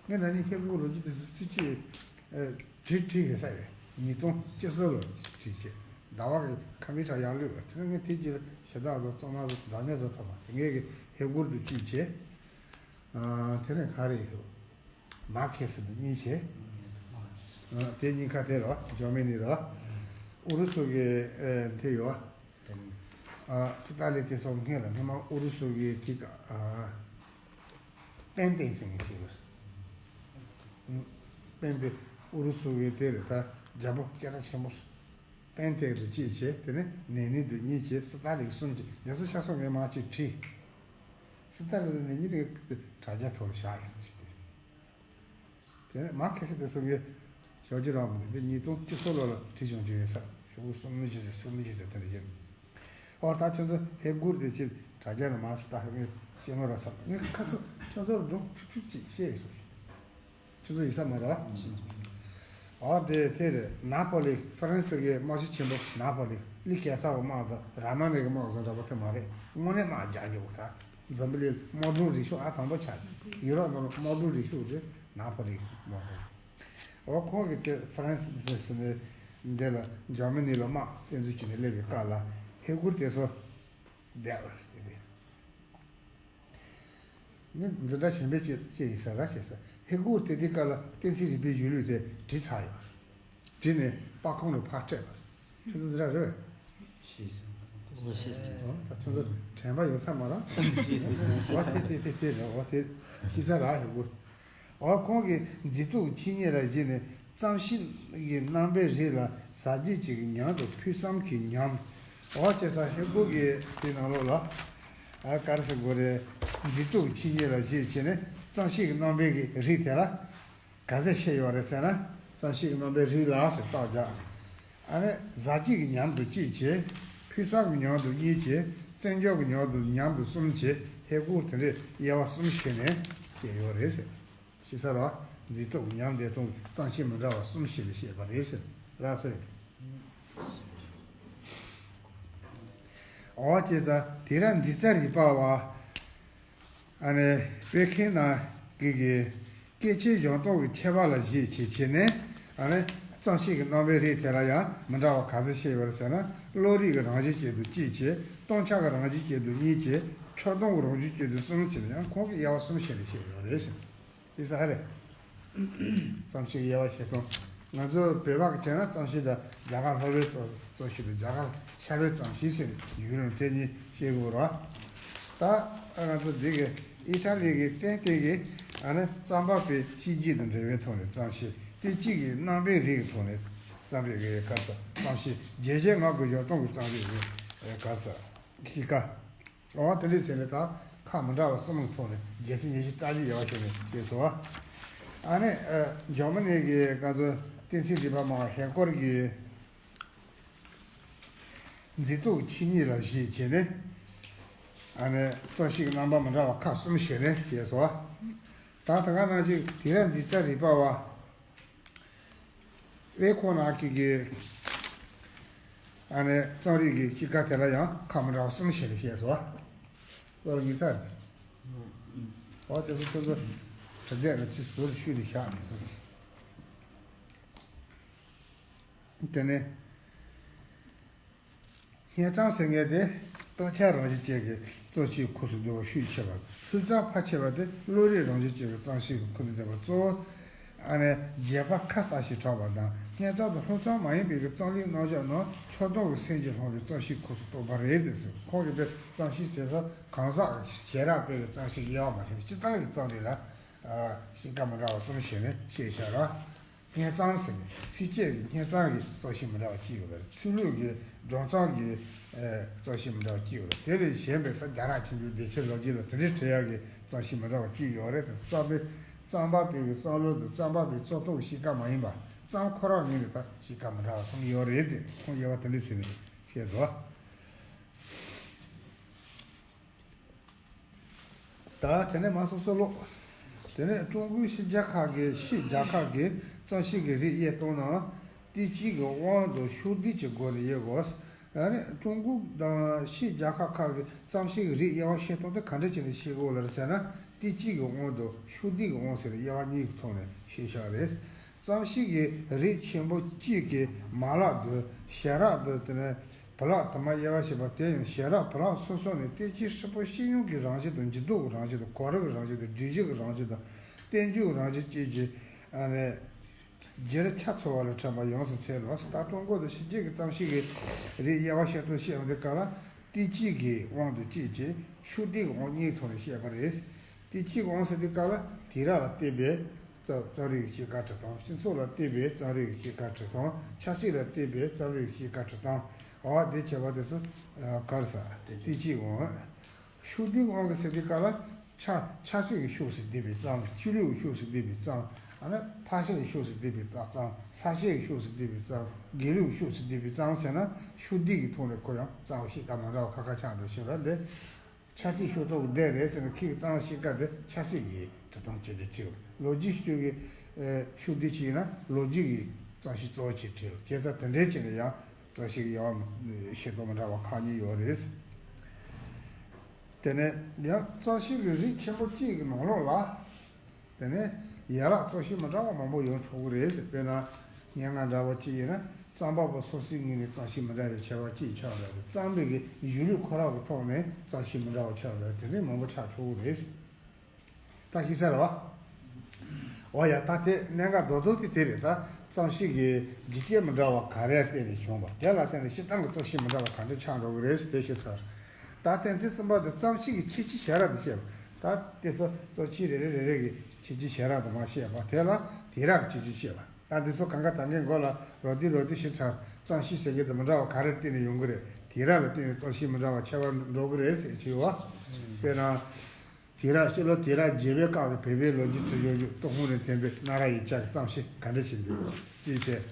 ངས་ན་ནིང་ཧེ་གོར་ལོ་རྒྱུས་དེ་ཚོ་ཚིག་གཅིག་ཨ་བྲིས་བྲིས་ཡོད་ས་རེད། ཉིས་སྟོང་བཅུ་གསུམ་ལོར་བྲིས་བྱས། ཟླ་བ་གི་ཁམ་པུ་ཊར་ཡར་ལུས་པ་དེ་ནས་ངས་དེ་རྗེས་ལ་ཞེ་དྲག་བཟོ་རྩོམ་མ་བཟོ་བདག་ཉར་བཟོ་ཐུབ་མ་སོང་། དེ་ངས་ཀྱི་ཧེ་གོར་དེ་གཅིག་བྱས། ཨ་དེ་ནས་ག་རེ་ཡོད། མར་ཁེ་སི་དེ་གཉིས་བྱས། ཨ་དེ་གཉིས་ཀ་དེ་རེད་བ། འཇར་མ་ནི་རེད་བ། ཨུ་རུ་སུ་གི་ཨ་དེ་ཡོད་བ། ཨ་སི་ཏཱ་ལི་དེ་སོང་སྔོན་ལ་སྔོན་མ་ཨུ་རུ་སུ་གི་དེ་ག་ཨ་པེན་ཏེ་ཟེར་མཁན་ཅིག་ཡོད། པེན་ཏེ་ཨུ་རུ་སུ་གི་དེ་རེད། ད་རྒྱལ་པོ་སྐད་གྲགས་ཆེན་པོ་རེད། པེན་ཏེ་དེ་གཅིག་བྱས། དེ་ནས་ལེ་ནིན་དེ་གཉིས་བྱས། སི་ཏཱ་ལི་གསུམ་བྱས། དེ་ཚོ་ཆ་ཚང་ངས་མར་ཅིག་བྲིས། སི་ཏཱ་ལི་དང་ལེ་ནིན་དེ་དྲ་རྒྱ་ཐོག་ལ་བཞག་ཡིན་ཟེར་ཞིག་དེ། དེ་ནས་མར་ཁེ་སི་དེ་ཚོ་ངས་ཞོགས་ཀྱི་རང་མི་འདུག་འདི་ཉིས་སྟོང་བཅུ་གསུམ་ལོ་ལ་བྲིས་བྱུང་རྒྱུ་ཡོད་ས། ཞོགས་པ་གསུམ་གཉིས་ཟེར་གསུམ་གཉིས་ཟེར་དེ་འདྲ་ཡིན། ཨོ་ད་ཁྱོད་ཚོ་ཧེ་གོར་དེ་ཅིག་དྲ་རྒྱ་ནས་མར་སི་ཏཱ་ཧེ་ངས་ཤེས་ནོ་ར་བསམ། ངས་ཁ་ཚོ་ཁྱོད་ཚོར་སྒྲུང་ཕུད་ཕུད་ཅིག་བཤད་ཡིན་ཟེར། ཁྱོད་ཚོ་ཡིན་ས་མ་རེད། ཨ་དེ་དེ་རེད། ན་པོ་ལི། ཧྥ་རན་སི་གི་དམག་སྤྱི་ཆེན་པོ་ན་པོ་ལི། ལི་ཀེ་སར་གི་དམག་དང་ར་མ་ནའི་གི་དམག་བཟོ་འདྲ་པོ་དེ་མ་རེད། དངོས་གནས་དམག་རྒྱག་རྒྱུ་ད། འཛམ་བུ་གླིང་དམག་གྲུ་རིང་ཤོས་ཨ་དང་པོ་ཆགས། ཡུ་རོབ་ནང་ལ་དམག་གྲུ་རིང་ཤོས་དེ་ན་པོ་ལི་དམག་གྲུ། འོ་ཁོང་གིས་དེ་ཧྥ་རན་སི་ཟེར་ནས་འདི་ལ་འཇར་མ་ནི་ལ་དམག་བཙན་འཛུལ་བྱས་ནས་སླེབས་པའི་སྐབས་ལ་ཧེ་གུར་དེ་ཚོ་བསྡད་པ་རེད་དེ། ནི་འཛིན་གྲྭ་གཞན་པའི་ཅིག་ཅིག་ཡིན་ས་ར་བྱེད་ས། ཧེ་གུ་དེ་དུས་སྐབས་ལ་བསྟན་སྲིད་རིག་པའི་གཞུང་ལུགས་དེ་བྲིས་ཚར་ཡོད། བྲིས་ནས་པར་ཁང་ལ་ཕར་སྤྲད་པ། ཁྱོད་ཚོ་འཛིན་གྲྭ་རེད་པས། ཤེས་སོང་། ཨོ་ད་ཁྱོད་ཚོ་དྲན་པ་ཡོད་ས་མ་ར། ཤེས་སོང་། ཨོ་དེ་དེ་དེ་དེ་རེད། ཨོ་དེ་ཤེས་ས་ར་ཧེ་གུ། འོ་ཁོང་གིས་མཛེས་སྡུག་གི་ཆོས་ཉིད་ལ་གཞིགས་ནས་རྩོམ་གཤིས་ཀྱི་རྣམ་པའི་རིགས་ལ་ཟབ་རྒྱས་ཀྱི་ཉམས་དང་ཕུགས་བསམ་གྱི་ཉམས། འོ་བྱས་ཙང་ཧེ་གུ་གི་དེ་ནང་ལོགས་ལ་ཨ་ག་རེ་ཟེར་དགོས་རེད། མཛེས་སྡུག་གི་ཆོས་ཉིད་ལ་གཞིགས་བྱས་ནས་རྩོམ་གཤིས་ཀྱི་རྣམ་པའི་གི་རིགས་དེ་ལ་ག་ཚད་བཤད་ཡོད་རེད་ཟེར་ན། རྩོམ་གཤིས་ཀྱི་རྣམ་པའི་རིགས་ལ་ཟེར་རྟགས་རྒྱག་ཨ་ནི་ཟབ་རྒྱས་ཀྱི་ཉམས་དང་གཅིག་བྱས། ཕུགས་བསམ་གྱི་ཉམས་དང་གཉིས་བྱས། རྩེད་འཇོ་གི་ཉམས་དང་ཉམས་དང་གསུམ་བྱས། ཧེ་གུ་དེ་འདྲའི་དབྱེ་བ་གསུམ་བྱས་ནས་བཤད་ཡོད་རེད་ཟེར། ཤེས་ས་ར། མཛེས་སྡུག་ཉམས་བདེ་སྟོང་གི་རྩོམ་གཤིས་མི་འདྲ་བ་གསུམ་བྱས་ནས་བཤད་པ་རེད་ཟེར་ར་སོ། འོ་བྱས་ཙང་དེ་ར་མཛེས་རྩལ་རིག་པ་བ། ཨ་ནི་བོད་ཁྱིམ་ནང་གི་གི་སྐད་ཆའི་སྦྱོང་སྟངས་ཀྱི་ཁྱད་པར་ལ་གཞིགས་བྱས་བྱས་ནས། ཨ་ནི་རྩོམ་གཤིས་ཀྱི་རྣམ་པའི་རིགས་དེ་ལ་ཡང་མི་འདྲ་བ་ག་ཚོད་བཤད་ཡོད་རེད་ཟེར་ན། བློ་རིག་གི་རང་བཞིན་ཅན་དུ་གཅིག་བྱས། སྟོང་ཆ་གི་རང་བཞིན་ཅན་དུ་གཉིས་བྱས། ཁྱབ་སྟངས་ཀྱི་རང་བཞིན་ཅན་དུ་གསུམ་བྱས་ནས་ཡང་ཁོང་གིས་དབྱེ་བ་གསུམ་བྱས་ནས་བཤད་ཡོད་རེད་ཟེར། དེ་ས་རེད། རྩོམ་གཤིས་དབྱེ་བ་བཤད་སྟངས། ང་ཚོ་བོད་པ་གི་བྱས་ན་རྩོམ་གཤིས་དང་རྒྱ་གར་ལྷོ་པའི་རྩོམ་རྩོམ་གཤིས་དང་རྒྱ་གར་ཤར་པའི་རྩོམ་གཤིས་ཟེར་ཡུལ་ལུང་དེ་གཉིས་བཤད་དགོས་རེད། ད་ང་ཚོ་འདི་གི་ཨི་ཊ་ལི་གི་སྟེང་སྟེང་གི་ཨ་ནི་རྩོམ་པ་པོའི་གཤིས་རྒྱུད་དང་འབྲེལ་བའི་ཐོག་ནས་རྩོམ་གཤིས། དེ་གཅིག་གི་རྣམ་པའི་རིགས་ཀྱི་ཐོག་ནས་རྩོམ་རིག་གི་ག་ས་རྩོམ་གཤིས། རྒྱན་གཞན་ངག་གི་སྦྱོར་སྟངས་ཀྱི་རྩོམ་རིག་གི་ག་ས་གཤིས་ཀ། འོ་དེ་འདྲའི་ཚེ་ནས་ད་ཁག་མི་འདྲ་བ་གསུམ་གྱི་ཐོག་ནས་རྒྱལ་སྲིད་ཉི་ཤུ་རྩ་གཅིག་དབྱེ་བ་ཕྱེ་ནས་བཤད་སོང་བ། ཨ་ནི་ཨ་འཇར་མ་ནི་གི་ག་ཚོད་བསྟན་སྲིད་རིག་པ་མང་བ་ཧེ་གུར་གྱིས་མཛེས་སྡུག་ཆོས་ཉིད་ལ་གཞིགས་བྱས་ནས། ཨ་ནི་རྩོམ་གཤིས་ཀྱི་རྣམ་པ་མི་འདྲ་བ་ཁག་གསུམ་བྱས་ནས་བཤད་སོང་བ། ད་ད་ག་ནང་བཞིན་དེ་ར་མཛེས་རྩལ་རིག་པ་བ། དབུས་ཁམས་ནང་གི་གི་ཨ་ནི་རྩོམ་རིག་གི་གཤིས་ཀ་དེ་ལ་ཡང་ཁག་མི་འདྲ་བ་གསུམ་བྱས་ནས་བཤད་སོང་བ། ལོ་ལ་ཉི་ཚར་རེད། འོ་དེ་ཚོ་ཚོ་ཚོ་བྲི་བསྡད་ནས་ཚིག་ཟུར་ཤུལ་དུ་བཞག་ནས་སོང་། དེ་ནས། སྙན་རྩོམ་ཟེར་མཁན་དེ་སྟོང་ཆ་རང་བཞིན་ཅན་གྱི་རྩོམ་གཤིས་ཁུངས་སུ་འདུ་བ་ཤུགས་ཆེ་བ། ལྷུག་རྩོམ་ཕལ་ཆེ་བ་དེ་བློ་རིག་རང་བཞིན་ཅན་གྱི་རྩོམ་གཤིས་ཀྱི་ཁུངས་སུ་འདུ་བ། གཙོ་བོ་ཨ་ནི་རྗེས་དཔག་ཁ་གསལ་ཞིང་གྲགས་པ་དང་། སྙན་རྩོམ་དང་ལྷུག་རྩོམ་མ་ཡིན་པའི་གི་རྩོམ་རིག་རྣམ་གཞག་ནང་ཁྱབ་སྟངས་ཀྱི་སེམས་ཀྱིས་བསླངས་པའི་རྩོམ་གཤིས་ཁུངས་སུ་གཏོགས་པ་རེད་ཟེར་སོང་། ཁོང་གིས་དེ་རྩོམ་གཤིས་ཟེར་ས་གང་ཟག་གི་བྱེ་བྲག་པའི་གི་རྩོམ་གཤིས་ཀྱི་དབྱེ་བ་མ་ཕྱེ་ནས་སྤྱིར་བཏང་གི་རྩོམ་རིག་ལ་གཤིས་ཀ་མི་འདྲ་བ་གསུམ་བྱས་ནས་བཤད་བཞག་ར། སྙན་རྩོམ་ཟེར་ནས་ཚིགས་བཅད་ཀྱི་སྙན་རྩོམ་གྱི་རྩོམ་གཤིས་མི་འདྲ་བ་གཅིག་ཡོད་རེད། ཚུལ་ལུགས་ཀྱི་སྒྲུང་རྩོམ་གྱི་ཨ་རྩོམ་གཤིས་མི་འདྲ་བ་གཅིག་ཡོད་རེད། དེ་ལས་གཞན་པའི་ད་རྒྱ་ནག་ཆེན་པོའི་བདེ་ཆེན་ལོ་རྒྱུས་ལ་དེ་འདྲའི་བྲིས་ཡག་གི་རྩོམ་གཤིས་མི་འདྲ་བ་གཅིག་ཡོད་རེད། རྩོམ་པའི་རྩོམ་པ་པོའི་གི་བསམ་བློ་དང་རྩོམ་པ་པོའི་རྩོམ་ཐུང་གི་གཤིས་ཀ་མ་ཡིན་པ། རྩོམ་ཁོ་རང་ཉིད་ལ་ད་གཤིས་ཀ་མི་འདྲ་བ་གསུམ་ཡོད་རེད་ཟེར། ཁོང་དབྱེ་བ་དེ་འདྲ་ཟེར་ནས་བཤད་འདུག་ད་དེ་ནས་མར་སོ་སོ་ཀློག་དེ་ནས་ཀྲུང་གོའི་ཕྱི་རྒྱལ་ཁག་གི་ཕྱི་རྒྱལ་ཁག་གི་རྩོམ་གཤིས་ཀྱི་རིགས་དབྱེ་སྟངས་ནང་། བསྟན་བཅོས་ཀྱི་དབང་དུ་ཕྱོགས་བསྡུས་ཀྱི་སྒོ་ནས་དབྱེ་དགོས། ཨ་ནི་ཀྲུང་གོ་དང་ཕྱི་རྒྱལ་ཁག་ཁག་གི་རྩོམ་གཤིས་ཀྱི་རིགས་དབྱེ་བ་ཕྱེ་སྟངས་དེ་ག་འདྲ་བྱས་ནས་ཕྱེ་དགོས་ལ་ཟེར་ན། བསྟན་བཅོས་ཀྱི་དབང་དུ་ཕྱོགས་བསྡུས་ཀྱི་དབང་ཟེར་དབྱེ་བ་གཉིས་ཀྱི་ཐོག་ནས་ཕྱེ་བཞག་རེད། རྩོམ་གཤིས་ཀྱི་རིགས་ཆེན་པོ་གཅིག་གི་མ་ལག་ཏུ་ཞབས་ར་ཏུ་དེ་ནས་བུ་ལག་དུ་མ་དབྱེ་བ་ཕྱེ་བ་དེ་ཡང་ཞབས་ར་བུ་ལག་སོ་སོ་ནས་བསྟན་བཅོས་ཧྲིལ་པོ་ཤེས་ཡོན་གྱི་རང་བཞིན་དང་། འགྱུར་ལྡོག་གི་རང་བཞིན་དང་། གོ་རིམ་གྱི་རང་བཞིན་དང་། སྒྲིག་གཞི་གི་རང་བཞིན་དང་། བསྟན་བཅོས་ཀྱི་རང་བཞིན་བཅས་ཀྱི་ཨ་ནི་བསྒྱུར་ཆ་ཚང་བ་ལ་ཕྲད་པ་ཡོངས་སུ་ཚོལ་ལོ། ད་ཀྲུང་གོ་དང་ཕྱི་རྒྱལ་གྱི་རྩོམ་གཤིས་ཀྱི་རིགས་དབྱེ་བ་ཕྱེ་སྟངས་བཤད་ཡོང་དུས་སྐབས་ལ། བསྟན་བཅོས་ཀྱི་དབང་དུ་བཅས་ཀྱི་ཕྱོགས་བསྡུས་ཀྱི་དབང་གཉིས་ཐོག་ནས་བཤད་པ་རེད། བསྟན་བཅོས་ཀྱི་དབང་ཟེར་དུས་སྐབས་ལ་དུས་རབས་ལ་བརྟེན་པའི་རྩོམ་རྩོམ་རིག་གི་གཤིས་ཀ་འབྲི་སྟངས། སྤྱི་ཚོགས་ལ་བརྟེན་པའི་རྩོམ་རིག་གི་གཤིས་ཀ་འབྲི་སྟངས། ཆབ་སྲིད་ལ་བརྟེན་པའི་རྩོམ་རིག་གི་གཤིས་ཀ་འབྲི་སྟངས། འོ་དེ་བྱས་པ་དེ་ཚོ་ག་རེ་ཟེར། བསྟན་བཅོས་ཀྱི་དབང་། ཕྱོགས་བསྡུས་དབང་གི་ཟེར་དུས་སྐབས་ལ་ཆ་ཆབ་སྲིད་ཀྱི་ཕྱོགས་སུ་བསྡུས་པའི་རྩོམ། ཆོས་ལུགས་ཀྱི་ཕྱོགས་སུ་བསྡུས་པའི་རྩོམ། ཨ་ནི་ཕལ་ཆེར་གྱི་ཕྱོགས་སུ་བསྡུས་པའི་རྩོམ། ས་སྐྱའི་ཕྱོགས་སུ་བསྡུས་པའི་རྩོམ། དགེ་ལུགས་ཀྱི་ཕྱོགས་སུ་བསྡུས་པའི་རྩོམ་ཟེར་ན། ཕྱོགས་བསྡུས་ཀྱི་ཐོག་ནས་ཁོ་ཡང་རྩོམ་གཤིས་ཀ་མ་འདྲ་བ་ཁ་ཁ་ཆགས་འགྲོ་ཕྱིན་ར་འདི། ཆབ་སྲིད་ཤུགས་རྐྱེན་གྱི་སྡེ་རེད་ཟེར་ན། ཁྱེད་ཀྱི་གཙང་ཤེས་སྐབས་དེ་ཆབ་སྲིད་ཀྱི་གྲུབ་སྟངས་ཅིག་ཏུ་བྲིས། ལོ་རྒྱུས་ཤུགས་ཀྱི་ཨེ་ཤུགས་སྡེ་ཅིག་ཡིན་ན་ལོ་རྒྱུས་ཀྱི་གཙང་ཤེས་གཙོ་བོ་ཅིག་བྲིས། བྱས་ཙང་དེ་འདྲའི་ཅིག་ལ་ཡང་གཙང་ཤེས་ཀྱི་དབྱེ་བ་ཤེས་རྟོགས་མི་འདྲ་བ་ཁག་གཉིས་ཡོད་རེད། དེ་ནས་ཡང་གཙང་ཤེས་ཀྱི་རིགས་ཆེན་པོ་གཅིག་གི་ནང་ལོགས་ལ། དེ་ནས་ཡ་རབས་གཙང་ཤེས་མི་འདྲ་བ་མང་པོ་ཡོང་ཆོག་གི་རེད་ཟེར། དཔེར་ན་སྙན་ངག་འདྲ་བ་གཅིག་ཡིན་ན་རྩོམ་པ་པོ་སོ་སོའི་ངོས་ནས་གཙང་ཤེས་མི་འདྲ་བའི་ཁྱད་པར་གཅིག་ཆགས་ཡོད་རེད། རྩོམ་པའི་གི་གཞུང་ལུགས་ཁོ་རང་གི་ཐོག་ནས་གཙང་ཤེས་མི་འདྲ་བ་ཆགས་ཡོད་རེད། དེ་འདྲའི་མང་པོ་ཆགས་ཆོག་གི་རེད་ཟེར། ད་ཤེས་ས་རེད་བ། འོ་ཡ། ད་དེ་གནད་འགག་རྡོག་རྡོག་དེ་དེ་རེད། ད་གཙང་ཤེས་ཀྱི་རྒྱུ་རྐྱེན་མི་འདྲ་བ་ག་རེ་བརྟེན་ནས་བྱུང་བ། དེ་ལ་བརྟེན་ནས་སྤྱིར་བཏང་གི་གཙང་ཤེས་མི་འདྲ་བ་ག་འདྲ་ཆགས་འགྲོ་གི་རེད་ཟེར་དེ་ཤེས་ཚར། ད་དོན་ཚན་གསུམ་པ་དེ་གཙང་ཤེས་ཀྱི་ཁྱད་ཆོས་བྱ་ར་དེ་བཤད་པ། ད་དེ་ཚོ་གཙང་ཤེས་རེ་རེ་རེ་རེ་གི་ཁྱད་ཆོས་བྱ་ར་དེ་མར་བཤད་པ། དེ་ལ་དེ་ར་གི་ཁྱད་ཆོས་བཤད་པ། ད་འདི་ཚོ་གང་ག་ད་གིན་མགོ་ལ་རོ་ཏི་རོ་ཏི་ཞིག་ཚར། གཙང་ཤེས་ཟེར་མཁན་དེ་མི་འདྲ་བ་ག་རེ་བརྟེན་ནས་ཡོང་གི་རེད། དེ་ར་ལ་བརྟེན་ནས་གཙང་ཤེས་མི་འདྲ་བ་ཁྱད་པར་འགྲོ་གི་རེད་ཟེར་གྱི་ཡོད་བ། དཔེར་ན། དེ་ར་སྤྱི་ལོ་དེ་ར་བརྒྱད་པའི་སྐབས་ཀྱི་བོད་པའི་ལོ་རྒྱུས་ཁྲིད་གཞུང་བརྒྱུད་ཏུན་ཧོང་ནས་ཐོན་པའི་གནའ་རབས་ཡིག་ཆ་གི་གཙང་ཤེས་ག་འདྲ་ཞིག་འདུག་ཅེས་བྱས།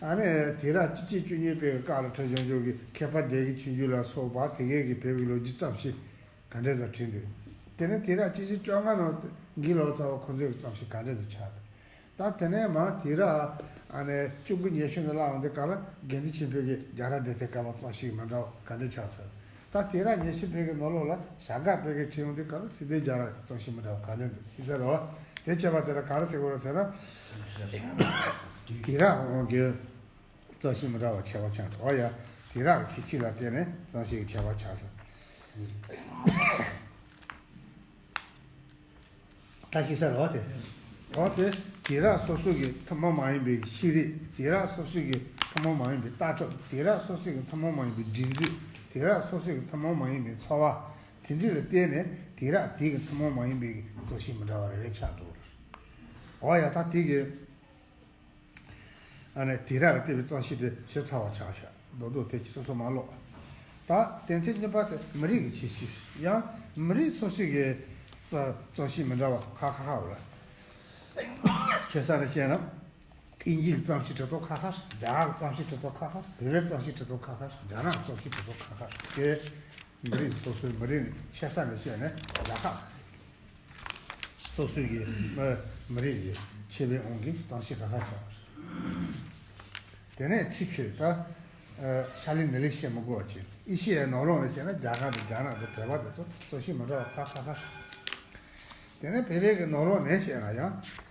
ཨ་ནི་དེ་ར་སྤྱི་ལོ་བཅུ་གཉིས་པའི་སྐབས་ལ་ཁྲིད་གཞུང་བརྒྱུད་ཀྱི་མཁས་པ་སྡེ་དགེ་ཆོས་འབྱུང་ལ་སོགས་པ་དེ་གའི་གི་བོད་ཀྱི་ལོ་རྒྱུས་གཙང་ཤེས་ག་འདྲ་ཟེར་བྲིས་འདུག་དེ་ནས་དེ་ར་སྤྱི་ལོ་བཅོ་ལྔ་ནང་དགེ་ལོ་ཙཱ་བ་ཁོང་ཚོའི་གི་གཙང་ཤེས་ག་འདྲ་ཟེར་ཆགས་འདུག་ད་དེ་ནས་མར་དེ་ར་ཨ་ནི་བཅུ་དགུ་ཉི་ཤུ་ནས་བརླག་འོང་དུས་སྐབས་ལ་དགེ་འདུན་ཆོས་འཕེལ་གྱི་རྒྱ་རབས་སྡེ་ཚན་སྐབས་ལ་གཙང་ཤེས་མི་འདྲ་བ་ག་འདྲ་ཆགས་ཚར། ད་དེ་ར་ཉི་ཤུ་པའི་གི་ནང་ལོགས་ལ་བྱ་དགའ་སྤེལ་གི་ཁྲིད་ཡོང་དུས་སྐབས་ལ་སྲིད་དོན་རྒྱ་རབས་གཙང་ཤེས་མི་འདྲ་བ་ག་ལེན་འདུག་ཤེས་ས་རེད་བ། དེ་བྱས་པ་དེ་ལ་ག་རེ་ཟེར་དགོས་རེད་ཟེར་ན། དེ་ར་འོང་གི་གཙང་ཤེས་མི་འདྲ་བ་ཁྱད་པར་ཆགས་འདུག་འོ་ཡ། དེ་ར་གི་ཁྱད་ཆོས་ལ་བརྟེན་ནས་གཙང་ཤེས་ཀྱི་ཁྱད་པར་ཆགས་སོང་། ད་ཤེས་ས་རེད་བ་དེ། འོ་དེ། དེ་ར་སོ་སོ་གི་ཐུན་མོང་མ་ཡིན་པའི་ཤེས་རིག་དེ་ར་སོ་སོ་གི་ཐུན་མོང་མ་ཡིན་པའི་ལྟ་གྲུབ། དེ་ར་སོ་སོ་གི་ཐུན་མོང་མ་ཡིན་པའི་སྒྲིག་འཛུགས། དེ་ར་སོ་སོ་གི་ཐུན་མོང་མ་ཡིན་པའི་འཚོ་བ། དེ་འདྲ་ལ་བརྟེན་ནས་དེ་ར་དེ་གི་ཐུན་མོང་མ་ཡིན་པའི་གཙང་ཤེས་མི་འདྲ་བ་རེ་རེ་ཆགས་འགྲོ་གི་རེད། འོ་ཡ། ད་དེ་གི། ཨ་ནི་དེ་ར་ལ་བརྟེན་པའི་གཙང་ཤེས་དེ་ཞིབ་ཚགས་པ་ཆགས་ཤག་རྡོག་རྡོག་དེ་ཅི་སོ་སོ་མ་ཀློག་ད་དོན་ཚན་གཉིས་པ་དེ་མི་རིགས་ཀྱི་ཁྱད་ཆོས། ཡང་མི་རིགས་སོ་སོའི་གི་གཙང་གཙང་ཤེས་མི་འདྲ་བ་ཁག་ཁག་ཁག་ཡོད་རེད། ཁ་སང་ནས་བཤད་ན། དབྱིན་ཇིའི་གི་གཙང་ཤེས་གྲུབ་སྟངས་ཁག་ཁག་རེད། རྒྱ་གར་གྱི་གཙང་ཤེས་གྲུབ་སྟངས་ཁག་ཁག་རེད། བོད་པའི་གཙང་ཤེས་གྲུབ་སྟངས་ཁག་ཁག་རེད། རྒྱ་ནག་གི་གཙང་ཤེས་གྲུབ་སྟངས་ཁག་ཁག་རེད། དེ་མི་རིགས་སོ་སོའི་མི་རིགས་ནས་ཆེ་ས་ནས་བཤད་ན་རྒྱ་ཁག་རེད། སོ་སོའི་གི་མི་མི་རིགས་ཀྱི་ཆེ་བའི་དབང་གིས་གཙང་ཤེས་ཁག་ཁག་ཆགས་པ་རེད། དེ་ནས་ཚིག་ཆོས་ད་ཤར་ལི་ནུབ་ལི་བཤད་མི་དགོས་པ་བྱས། ཨེ་ཤི་ཡའི་ནང་ལོགས་ནས་བཤད་ན་རྒྱ་གར་དང་རྒྱ་ནག་དང་བོད་པ་དེ་ཚོ་གཙང་ཤེས་མི་འདྲ་བ་ཁག་ཁག་ཁག་རེད། དེ་ནས་བོད་པའི་གི་ནང་ལོགས་ནས་བཤད་ན་ཡང་།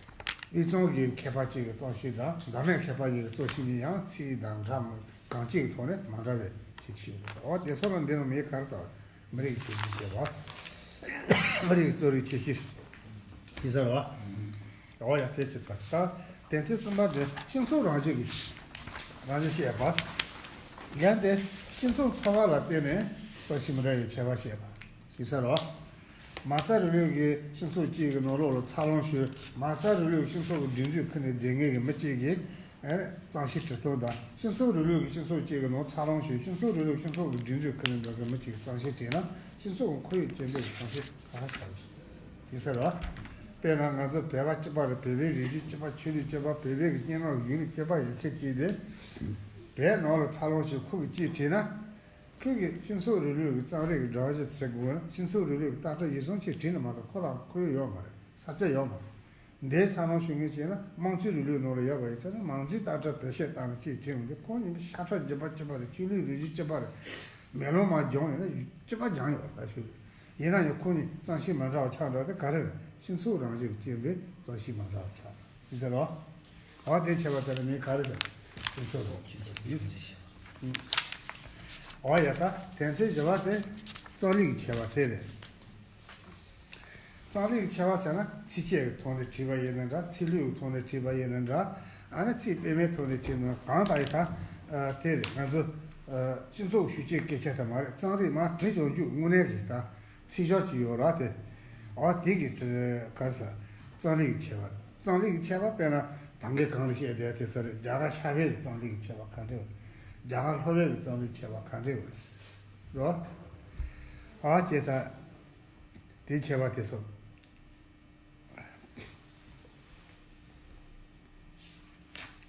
དབུས་གཙང་གི་མཁས་པ་གཅིག་གི་གཙང་ཤེས་དང་འབྲུག་མོའི་མཁས་པ་གཉིས་ཀྱི་གཙང་ཤེས་གཉིས་ཡང་ཚིག་དང་འདྲ་མི་གང་ཅིའི་ཐོག་ནས་མ་འདྲ་བའི་ཁྱད་ཆོས་ཡོད་རེད། འོ་དེ་ཚོ་ལ་འདི་ནང་མི་ག་རེ་དང་མི་རིགས་ཁྱད་ཆོས་བཤད་པ། མི་རིགས་གཙོ་རིག་ཁྱད་ཆོས་ཡིན་ས་རེད་བ། འོ་ཡ། དེ་ཅི་ཚར། ད་དོན་ཚན་གསུམ་པ་དེ་སྤྱི་ཚོགས་རང་བཞིན་གྱི་རང་བཞིན་བཤད་པ། ཡང་དེ་སྤྱི་ཚོགས་འཚོ་བ་ལ་བརྟེན་ནས་གཙང་ཤེས་མི་འདྲ་བའི་ཁྱད་པར་བཤད་པ། ཡིན་ས་རེད་བ། མ་རྩ་རིང་ལུགས་ཀྱི་སྤྱི་ཚོགས་གཅིག་གི་ནང་ལོགས་ལ་འཚར་ལོངས་བྱུང་། མ་རྩ་རིང་ལུགས་སྤྱི་ཚོགས་ཀྱི་སྒྲིག་འཛུགས་ཁུལ་ནས་བསྡད་མཁན་གྱི་མི་གཅིག་གིས་ཨེ་གཙང་ཤེས་དྲི་སྟོན་དང་། སྤྱི་ཚོགས་རིང་ལུགས་ཀྱི་སྤྱི་ཚོགས་གཅིག་གི་ནང་འཚར་ལོངས་བྱུང་། སྤྱི་ཚོགས་རིང་ལུགས་སྤྱི་ཚོགས་ཀྱི་སྒྲིག་འཛུགས་ཁུལ་ནས་འགྲོ་མཁན་མི་གཅིག་གིས་གཙང་ཤེས་དྲིས་ན། སྤྱི་ཚོགས་ཀྱི་ཁོར་ཡུག་སྐྱེལ་འདོད་ཀྱི་གཙང་ཤེས་ག་པར་ཆགས་ཡོད། ཡིན་ས་རེད་བ། དཔེར་ན་ང་ཚོ་བོད་པ་གཅིག་པ་རེད། བོད་པའི་རིག་གཞུང་གཅིག་པ། ཆོས་ལུགས་གཅིག་པ། བོད་པའི་གི་སྙན་ངག་གཞུང་ལུགས་གཅིག་པ་ཡོད་མཁན་གཅིག་དེ། བོད་ནང་ལ་འཚར་ལོངས་བྱུང་། ཁོ་གིས་གཅིག་བྲིས་ན། ཁོས་ཀྱིས་སྤྱི་ཚོགས་རིང་ལུགས་ཀྱི་རྩོམ་རིག་གི་སྒྲོམ་གཞི་ཟེར་དགོས་ན། སྤྱི་ཚོགས་རིང་ལུགས་ཀྱི་ལྟ་གྲུབ་ཡིད་བཟུང་ཅིག་བྲིས་ན་མ་གཏོགས་ཁོ་ལ་ཁོར་ཡུག་ཡོད་མ་རེད། ས་ཆ་ཡོད་མ་རེད། འདིའི་འཚར་ལོངས་བྱུང་མཁན་བྱས་ན་དམངས་གཙོའི་རིང་ལུགས་ནང་ལ་ཡོད་པ་ཡིན་ཙང་ན། མང་གཙོའི་ལྟ་གྲུབ་བེད་སྤྱོད་བཏང་ནས་ཅིག་བྲིས་འོང་དུས། ཁོང་གཉིས་པོ་ཤ་ཁྲག་རྒྱུད་པ་གཅིག་པ་རེད། ཆོས་ལུགས་རིག་གཞུང་གཅིག་པ་རེད། མེ་ལོང་མར་སྦྱངས་ཡོད་ན་གཅིག་པ་སྦྱངས་ཡོད་རེད། ད་ཆོས་ལུགས་ཡིན་ན་ཡང་ཁོང་གཉིས་གཙང་ཤེས་མ་འདྲ་བ་ཆགས་འགྲོ་དེ་ག་རེ་རེད། སྤྱི་ཚོགས་རང་བཞིན་གྱིས་བསྐྲུན་པའི་གཙང་ཤེས་མ་འདྲ་བ་ཆགས་ཡིན་ཟེར་རོ། འོ་དེ་བྱས་པ་དེ་ལ་མིང་ག་རེ་ཟེར། སྤྱི་ཚོགས་རང་བཞིན་ཡིན། འོ་ཡ། ད་དོན་ཚན་བཞི་པ་དེ་རྩོམ་རིག་གི་ཁྱད་པར་དེ་རེད། རྩོམ་རིག་གི་ཁྱད་པར་ཟེར་ན་ཚིགས་བཅད་ཀྱི་ཐོག་ནས་བྲིས་པ་ཡིན་ན་འདྲ། ཚིག་ལྷུག་གི་ཐོག་ནས་བྲིས་པ་ཡིན་ན་འདྲ། ཨ་ནི་ཚིག་སྤེལ་མའི་ཐོག་ནས་བྲིས་ན་གང་ལྟར་ཡིན། ད་དེ་རེད། ང་ཚོ་སྤྱི་ཚོགས་ཤུགས་ཆེའི་སྐད་ཆ་དེ་མ་རེད། རྩོམ་རིག་མར་བྲིས་ཡོང་རྒྱུ་དངོས་གནས་ཀྱི་ད་ཚིག་སྦྱོར་ཅིག་ཡོད་ར་དེ། འོ་དེ་གི་ག་རེ་ཟེར། རྩོམ་རིག་གི་ཁྱད་པར། རྩོམ་རིག་གི་ཁྱད་པར་དཔེར་ན་ད་གིན་གོང་ལ་བཤད་བསྡད་དེ་ཚོ་རེད། རྒྱ་གར་ཤར་པའི་རྩོམ་རིག་གི་ཁྱད་པར་ག་འདྲ་ཡོད། རྒྱ་གར་ལྷོ་པའི་རྩོམ་རིག་ཁྱད་པར་ག་འདྲ་ཡོད་རེད། རོ། ཨ་ཅེ་ས། དེའི་ཁྱད་པར་དེ་ཚོ་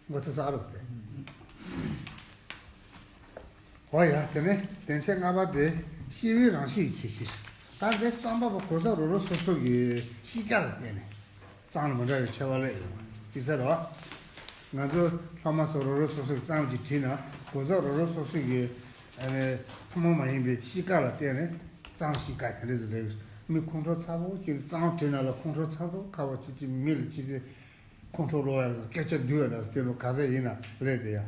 ངོ་ཚ་ས་རུ་དེ། འོ་ཡ། དེ་ནས་དོན་ཚན་ལྔ་པ་དེ་སྐྱེས་བུའི་རང་གཤིས་ཀྱི་ཁྱད་ཆོས། ད་འདི་རྩོམ་པ་པོ་གོ་ས་རོ་རོ་སོ་སོ་གི་གཤིས་ཀ་ལ་བརྟེན་ནས་རྩོམ་ལ་མི་འདྲ་བའི་ཆེ་བ་སླེབས་ཡོང་བ་ཅིག་ཟེར་རོ། ང་ཚོ་སློབ་མ་ཚོ་རོ་རོ་སོ་སོ་གི་རྩོམ་ཅིག་བྲིས་ན་གོ་ས་རོ་རོ་སོ་སོ་གི་ཨ་ནི་ཐུན་མོང་མ་ཡིན་པའི་གཤིས་ཀ་ལ་བརྟེན་ནས་རྩོམ་གཤིས་ཀ་དེ་འདྲ་ཟེར་རེད། མི་ཁོང་ཁྲོ་ཚ་པོ་ཅིག་རྩོམ་བྲིས་ན་ལ་ཁོང་ཁྲོ་ཚ་པོ་ཁ་བ་ཅིག་ཅིག་མི་ལ་ཅིག་ཅིག་ཁོང་ཁྲོ་ལོག་ཡ་སྐད་ཆ་བསྡུས་ཡ་ལ་དེ་ལོ་ག་ཚད་ཡིན་ན་སླེབས་བསྡད་ཡ།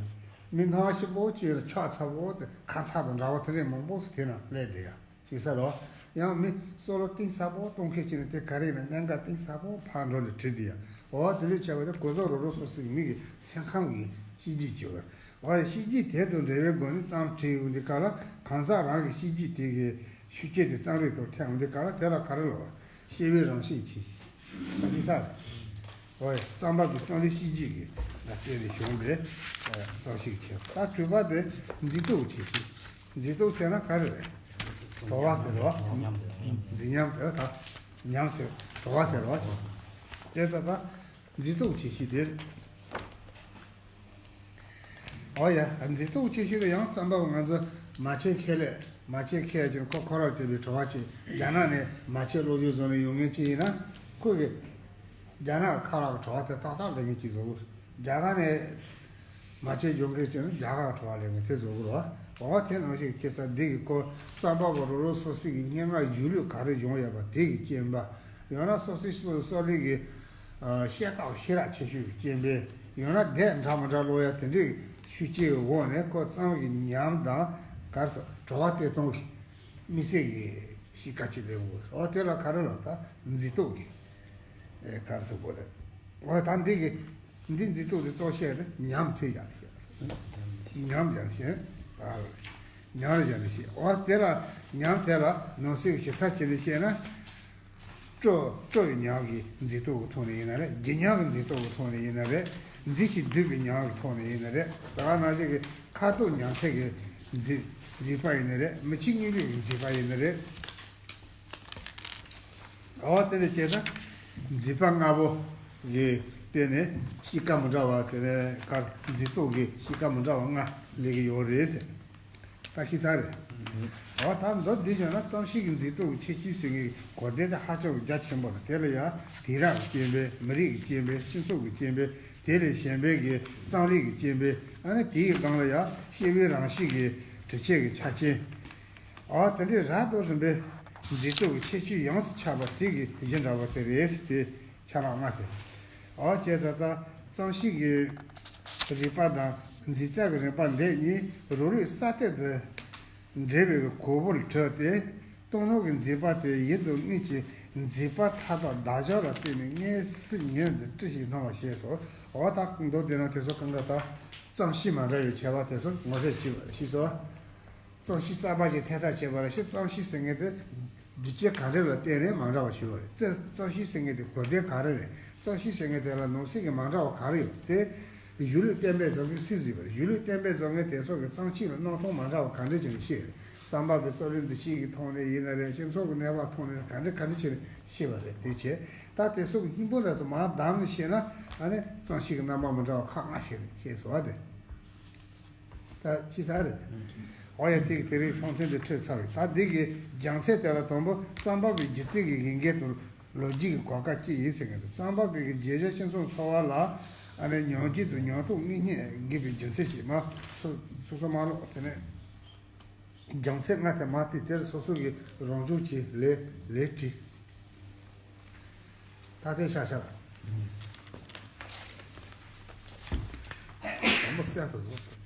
མི་སྣང་ཞིབ་པོ་ཅིག་ལ་ཕྱག་ཚ་པོ་དེ་ཁ་ཚ་དང་འདྲ་བ་དེ་འདྲས་མང་པོ་ཞིག་དེ་ན་སླེབས་བསྡད་ཡ། ཅིག་ཟེར་རོ། ཡང་མི་སྲོག་ལ་གཏིང་ཟབ་པོ་གཏོང་མཁན་ཅིག་ནི་དེ་ག་རེ་ཡིན་ན་གནད་འགག་གཏིང་ཟབ་པོ་ཕར་འགྲོ་ནས་བྲིས་བསྡད་ཡ། འོ་དེ་འདྲས་བྱས་པ་དེ་གོ་ས་རོ་རོ་སོ་སོའི་མི་གི་སེམས་ཁམས་ཀྱི་གཤིས་རྒྱུད་ཅིག་ཡོད། འོ་གཤིས་རྒྱུད་དེ་དང་འབྲེལ་བའི་སྒོ་ནས་རྩོམ་བྲིས་ཡོང་དུས་སྐབས་ལ་གང་ཟག་རང་གི་གཤིས་རྒྱུད་དེ་གི་ཤུགས་རྐྱེན་དེ་རྩོམ་རིག་ཐོག་ཐེབས་ཡོང་དུས་སྐབས་ལ་དེ་ལ་ག་རེ་ལབ་པ། ཤེས་པའི་རང་བཞིན་གྱིས། ད་ཅི་ས་རེད། འོ་ཡ་རྩོམ་པ་པོའི་རྩོམ་རིག་གཤིས་རྒྱུད་ཀྱི་ལ་བརྟེན་ནས་བྱུང་བའི་རྩོམ་གཤིས་ཀྱི་ཁྱད་པར། ད་དྲུག་པ་དེ་མཛེས་སྡུག་ཁྱད་ཆོས། མཛེས་སྡུག་ཟེར་ན་ག་རེ་རེད། བྲོ་བ་དེ་རེད་བ། མཛེས་ཉམས་དེ་ད་ཉམས་ཟེར་བྲོ་བ་དེ་རེད་བ། བྱས་ཙང་ད་མཛེས་སྡུག་ཁྱད་ཆོས་དེ། འོ་ཡ། མཛེས་སྡུག་ཆེ་ཤོས་དེ་ཡང་རྩོམ་པ་པོ་ང་ཚོ་མ་ཆེན་ཁེ་ལས། མ་ཆེན་ཁེ་ལས་ཀྱི་ཁོ་ཁོ་རང་བལྟས་པའི་བྲོ་བ་ཅིག་རྒྱ་ནག་ནས་མ་ཆེན་སློབ་སྦྱོང་བཟོ་ནས་ཡོང་མཁན་ཅིག་ཡིན་ན་ཁོ་གི་རྒྱ་ནག་ཁ་ལག་གི་བྲོ་བ་དེ་ཏག་ཏག་ལེན་མཁན་ཅིག་བཟོ་དགོས། རྒྱ་གར་ནས་མ་ཆེན་སྦྱོང་མཁན་ཅིག་ནི་རྒྱ་གར་བྲོ་བ་ལེན་མཁན་དེ་བཟོ་དགོས་རེད་བ། འོ་དེ་ནང་བཞིན་ཁེ་ས་འདི་གི་ཁོ་རྩོམ་པ་པོ་རོ་རོ་སོ་སོ་གི་སྙན་ངག་གཞུང་ལུགས་ག་རེ་སྦྱོང་ཡོད་པ་དེ་གི་རྐྱེན་པ། ཡང་ན་སོ་སོའི་སོ་སོ་ལས་ཀྱི་ཤེས་རྟོགས་ཤེས་རབ་ཆེ་ཤོས་ཀྱི་རྐྱེན་པས། ཡང་ན་དེབ་འདྲ་མི་འདྲ་ཀློག་ཡ་དེ་འདྲའི་ཤུགས་རྐྱེན་གྱི་འོག་ནས་ཁོ་རྩོམ་གྱི་ཉམས་དང་ག་རེ་ཟེར་བྲོ་བ་སྟེར་སྟངས་ཀྱི་དམིགས་བསལ་གྱི་གཤིས་ཀ་ཅིག་སླེབས་ཡོང་གི་རེད། འོ་དེ་ལ་ག་རེ་ལབ་ད་མཛེས་སྡུག་གི་ག་རེ་ཟེར་དགོས་རེད། འོ་ད་འདི་གི་འདི་མཛེས་སྡུག་དེ་གཙོ་ཆེ་ནི་ཉམས་ཚད་བཞག་ནས་བཤད། ཉམས་བཞག་ནས་བཤད། ད་ཉམས་བཞག་ནས་བཤད། འོ་དེ་ལ་ཉམས་དེ་ལ་ནང་གསེས་ཀྱི་ཞིབ་ཚགས་བྱས་ནས་བཤད་ན། སྤྲོ་སྤྲོ་བའི་ཉམས་ཀྱི་མཛེས་སྡུག་གི་ཐོག་ནས་ཡིན་ན་རེད། སྒྱིད་ཉམས་ཀྱི་མཛེས་སྡུག་གི་ཐོག་ནས་ཡིན་ན་རེད། མཛེས་ཤིང་སྡུག་པའི་ཉམས་ཀྱི་ཐོག་ནས་ཡིན་ན་རེད། ད་ག་ནང་བཞིན་གྱི་ཁ་དོག་ཉམས་ཚད་ཀྱི་མཛེས་མཛེས་པ་ཡིན་ན་རེད། མི་ཆོས་དངོས་ལུགས་ཀྱི་མཛེས་པ་ཡིན་ན་རེད། འོ་དེ་ལས་བྱས་ཙང་མཛེས་པ་ལྔ་པོ་གི་སྟེང་ནས་གཤིས་ཀ་མི་འདྲ་བ་དེ་ནས་གར་མཛེས་སྡུག་གི་གཤིས་ཀ་མི་འདྲ་བ་ལྔ་སླེབས་ཀྱི་ཡོད་རེད་ཟེར། ད་ཤེས་ཚར་རེད། འོ་ད་མདོར་བསྡུས་བྱས་ན་རྩོམ་གཤིས་ཀྱི་མཛེས་སྡུག་གི་ཁྱད་ཆོས་ཟེར་མཁན་གྱི་གོ་དོན་དེ་ཧ་ཅང་གི་རྒྱ་ཆེན་པོ་རེད། དེ་ལ་ཡང་དུས་རབས་ཀྱི་རྐྱེན་པས། མི་རིགས་ཀྱི་རྐྱེན་པས། སྤྱི་ཚོགས་ཀྱི་རྐྱེན་པས། དེ་ལས་གཞན་པའི་གི་རྩོམ་རིག་གི་རྐྱེན་པས། ཨ་ནི་དེའི་སྒང་ལ་ཡང་ཤེས་པའི་རང་བཞིན་གྱི་དྲི་ཆད་ཀྱི་ཆ་རྐྱེན། འོ་དེ་འདྲའི་རབ་དང་རིམ་པའི་མཛེས་སྡུག་གི་ཁྱད་ཆོས་ཡོངས་སུ་ཁྱབ་པ་དེ་གི་གཞི་འདྲ་བ་དེ་རེད་ཟེར་ཏེ་ཆ་ལག་ལྔ་དེ། འོ་བྱས་ཙང་ད་རྩོམ་གཤིས་ཀྱི་རིག་པ་དང་མཛེས་རྩལ་གྱི་རིག་པ་འདི་གཉིས་རང་ལུགས་ས་གཏེར་དུ་འདྲེས་པའི་གོ་བུར་གྲུབ་སྟེ། སྟོང་ལོག་གི་མཛེས་པ་དེ་ཡིད་དུ་མངོན་གྱི་མཛེས་པ་མཐའ་དག་བདག་འཇོག་ལ་བརྟེན་ནས་མངོན་སུམ་ཉིད་དུ་དཀྲི་ཞིང་སྣང་བར་བྱེད་དོ། འོ་ད་མདོར་བསྡུས་ན་དེ་ཚོ་གང་ག་ད་རྩོམ་གཤིས་མ་འདྲ་བའི་ཁྱད་པར་དེ་ཚོ་ངོ་སྤྲོད་བྱས་པ་རེད། ཤེས་སོང་། རྩོམ་གཤིས་གསར་པ་ཞིག་འཐེན་ཐབས་བྱས་པ་རེད། ཤེས། རྩོམ་གཤིས་ཟེར་མཁན་དེ་སྒྱུ་རྩལ་ག་འདྲ་ལ་བརྟེན་ནས་མ་འདྲ་བ་ཞིག་ཡོད་རེད། རྩོམ་རྩོམ་གཤིས་ཟེར་མཁན་དེ་གོ་དོན་ག་རེ་རེད། རྩོམ་གཤིས་ཟེར་མཁན་དེ་ལ་ནང་གསེས་ཀྱི་མ་འདྲ་བ་ག་རེ་ཡོད་དེ། གཞུང་ལུགས་གཏན་འབེབས་བཟོ་མཁན་སུས་བཟོས་པ་རེད། གཞུང་ལུགས་གཏན་འབེབས་བཟོ་མཁན་དེ་ཚོ་གི་རྩོམ་གཤིས་ལ་སྣང་སྟངས་མ་འདྲ་བ་ག་འདྲ་ཅིག་ཤེས་རེད། རྩོམ་པ་པོའི་རྩོམ་རིག་འདུ་ཤེས་ཀྱི་ཐོག་ནས་ཡིན་ན་རེད། སྤྱི་ཚོགས་ཀྱི་གནས་བབ་ཐོག་ནས་ག་འདྲ་ག་འདྲ་བྱས་ནས་ཤེས་པ་རེད། དེ་བྱས་ད་དེ་ཚོ་གི་སྙིང་པོ་འདྲ་ཚོ་མར་བསྡམས་ནས་བཤད་ན་ཨ་ནི་རྩོམ་གཤིས་ཀྱི་རྣམ་པ་མི་འདྲ་བ་ཁག་ལྔ་ཞིག་རེད། ཤེས་སོང་བ་དེ། ད་ཤེས་ཚར་རེད། འོ་ཡ། དེ་གི་དེ་རིང་སློབ་ཚན་འདི་འཕྲོས་ཚར་བས། ད་འདི་གི་རྒྱང་ཚད་དེ་ལ་དང་པོ་རྩོམ་པ་པོའི་སྒྱུ་རྩལ་གྱི་དབྱིངས་འགྱེད་དང་ལོ་རྒྱུས་ཀྱི་གོ་སྐབས་སྐྱེས་ཡིན་ཟེར་མཁན་དང་། རྩོམ་པ་པོའི་གི་བརྗོད་བྱ་སྤྱི་ཚོགས་འཚོ་བ་ལ་ཨ་ནི་ཉམས་རྒྱུ་དང་ཉམས་རྟོགས་དངོས་གནས་དགོས་པའི་རྒྱུ་མཚན་གྱིས་མ་སོ་སོ་སོ་མ་ལོག་དེ་ནས་རྒྱང་ཚད་ལྔ་དེ་མ་དེ་དེར་སོ་སོ་གི་རང་བྱུང་གི་ལས་ལས་བྲིས། ད་ལྟའི་ཤ་ཤ་དང་པོ་གསལ་དུ་བཟོ།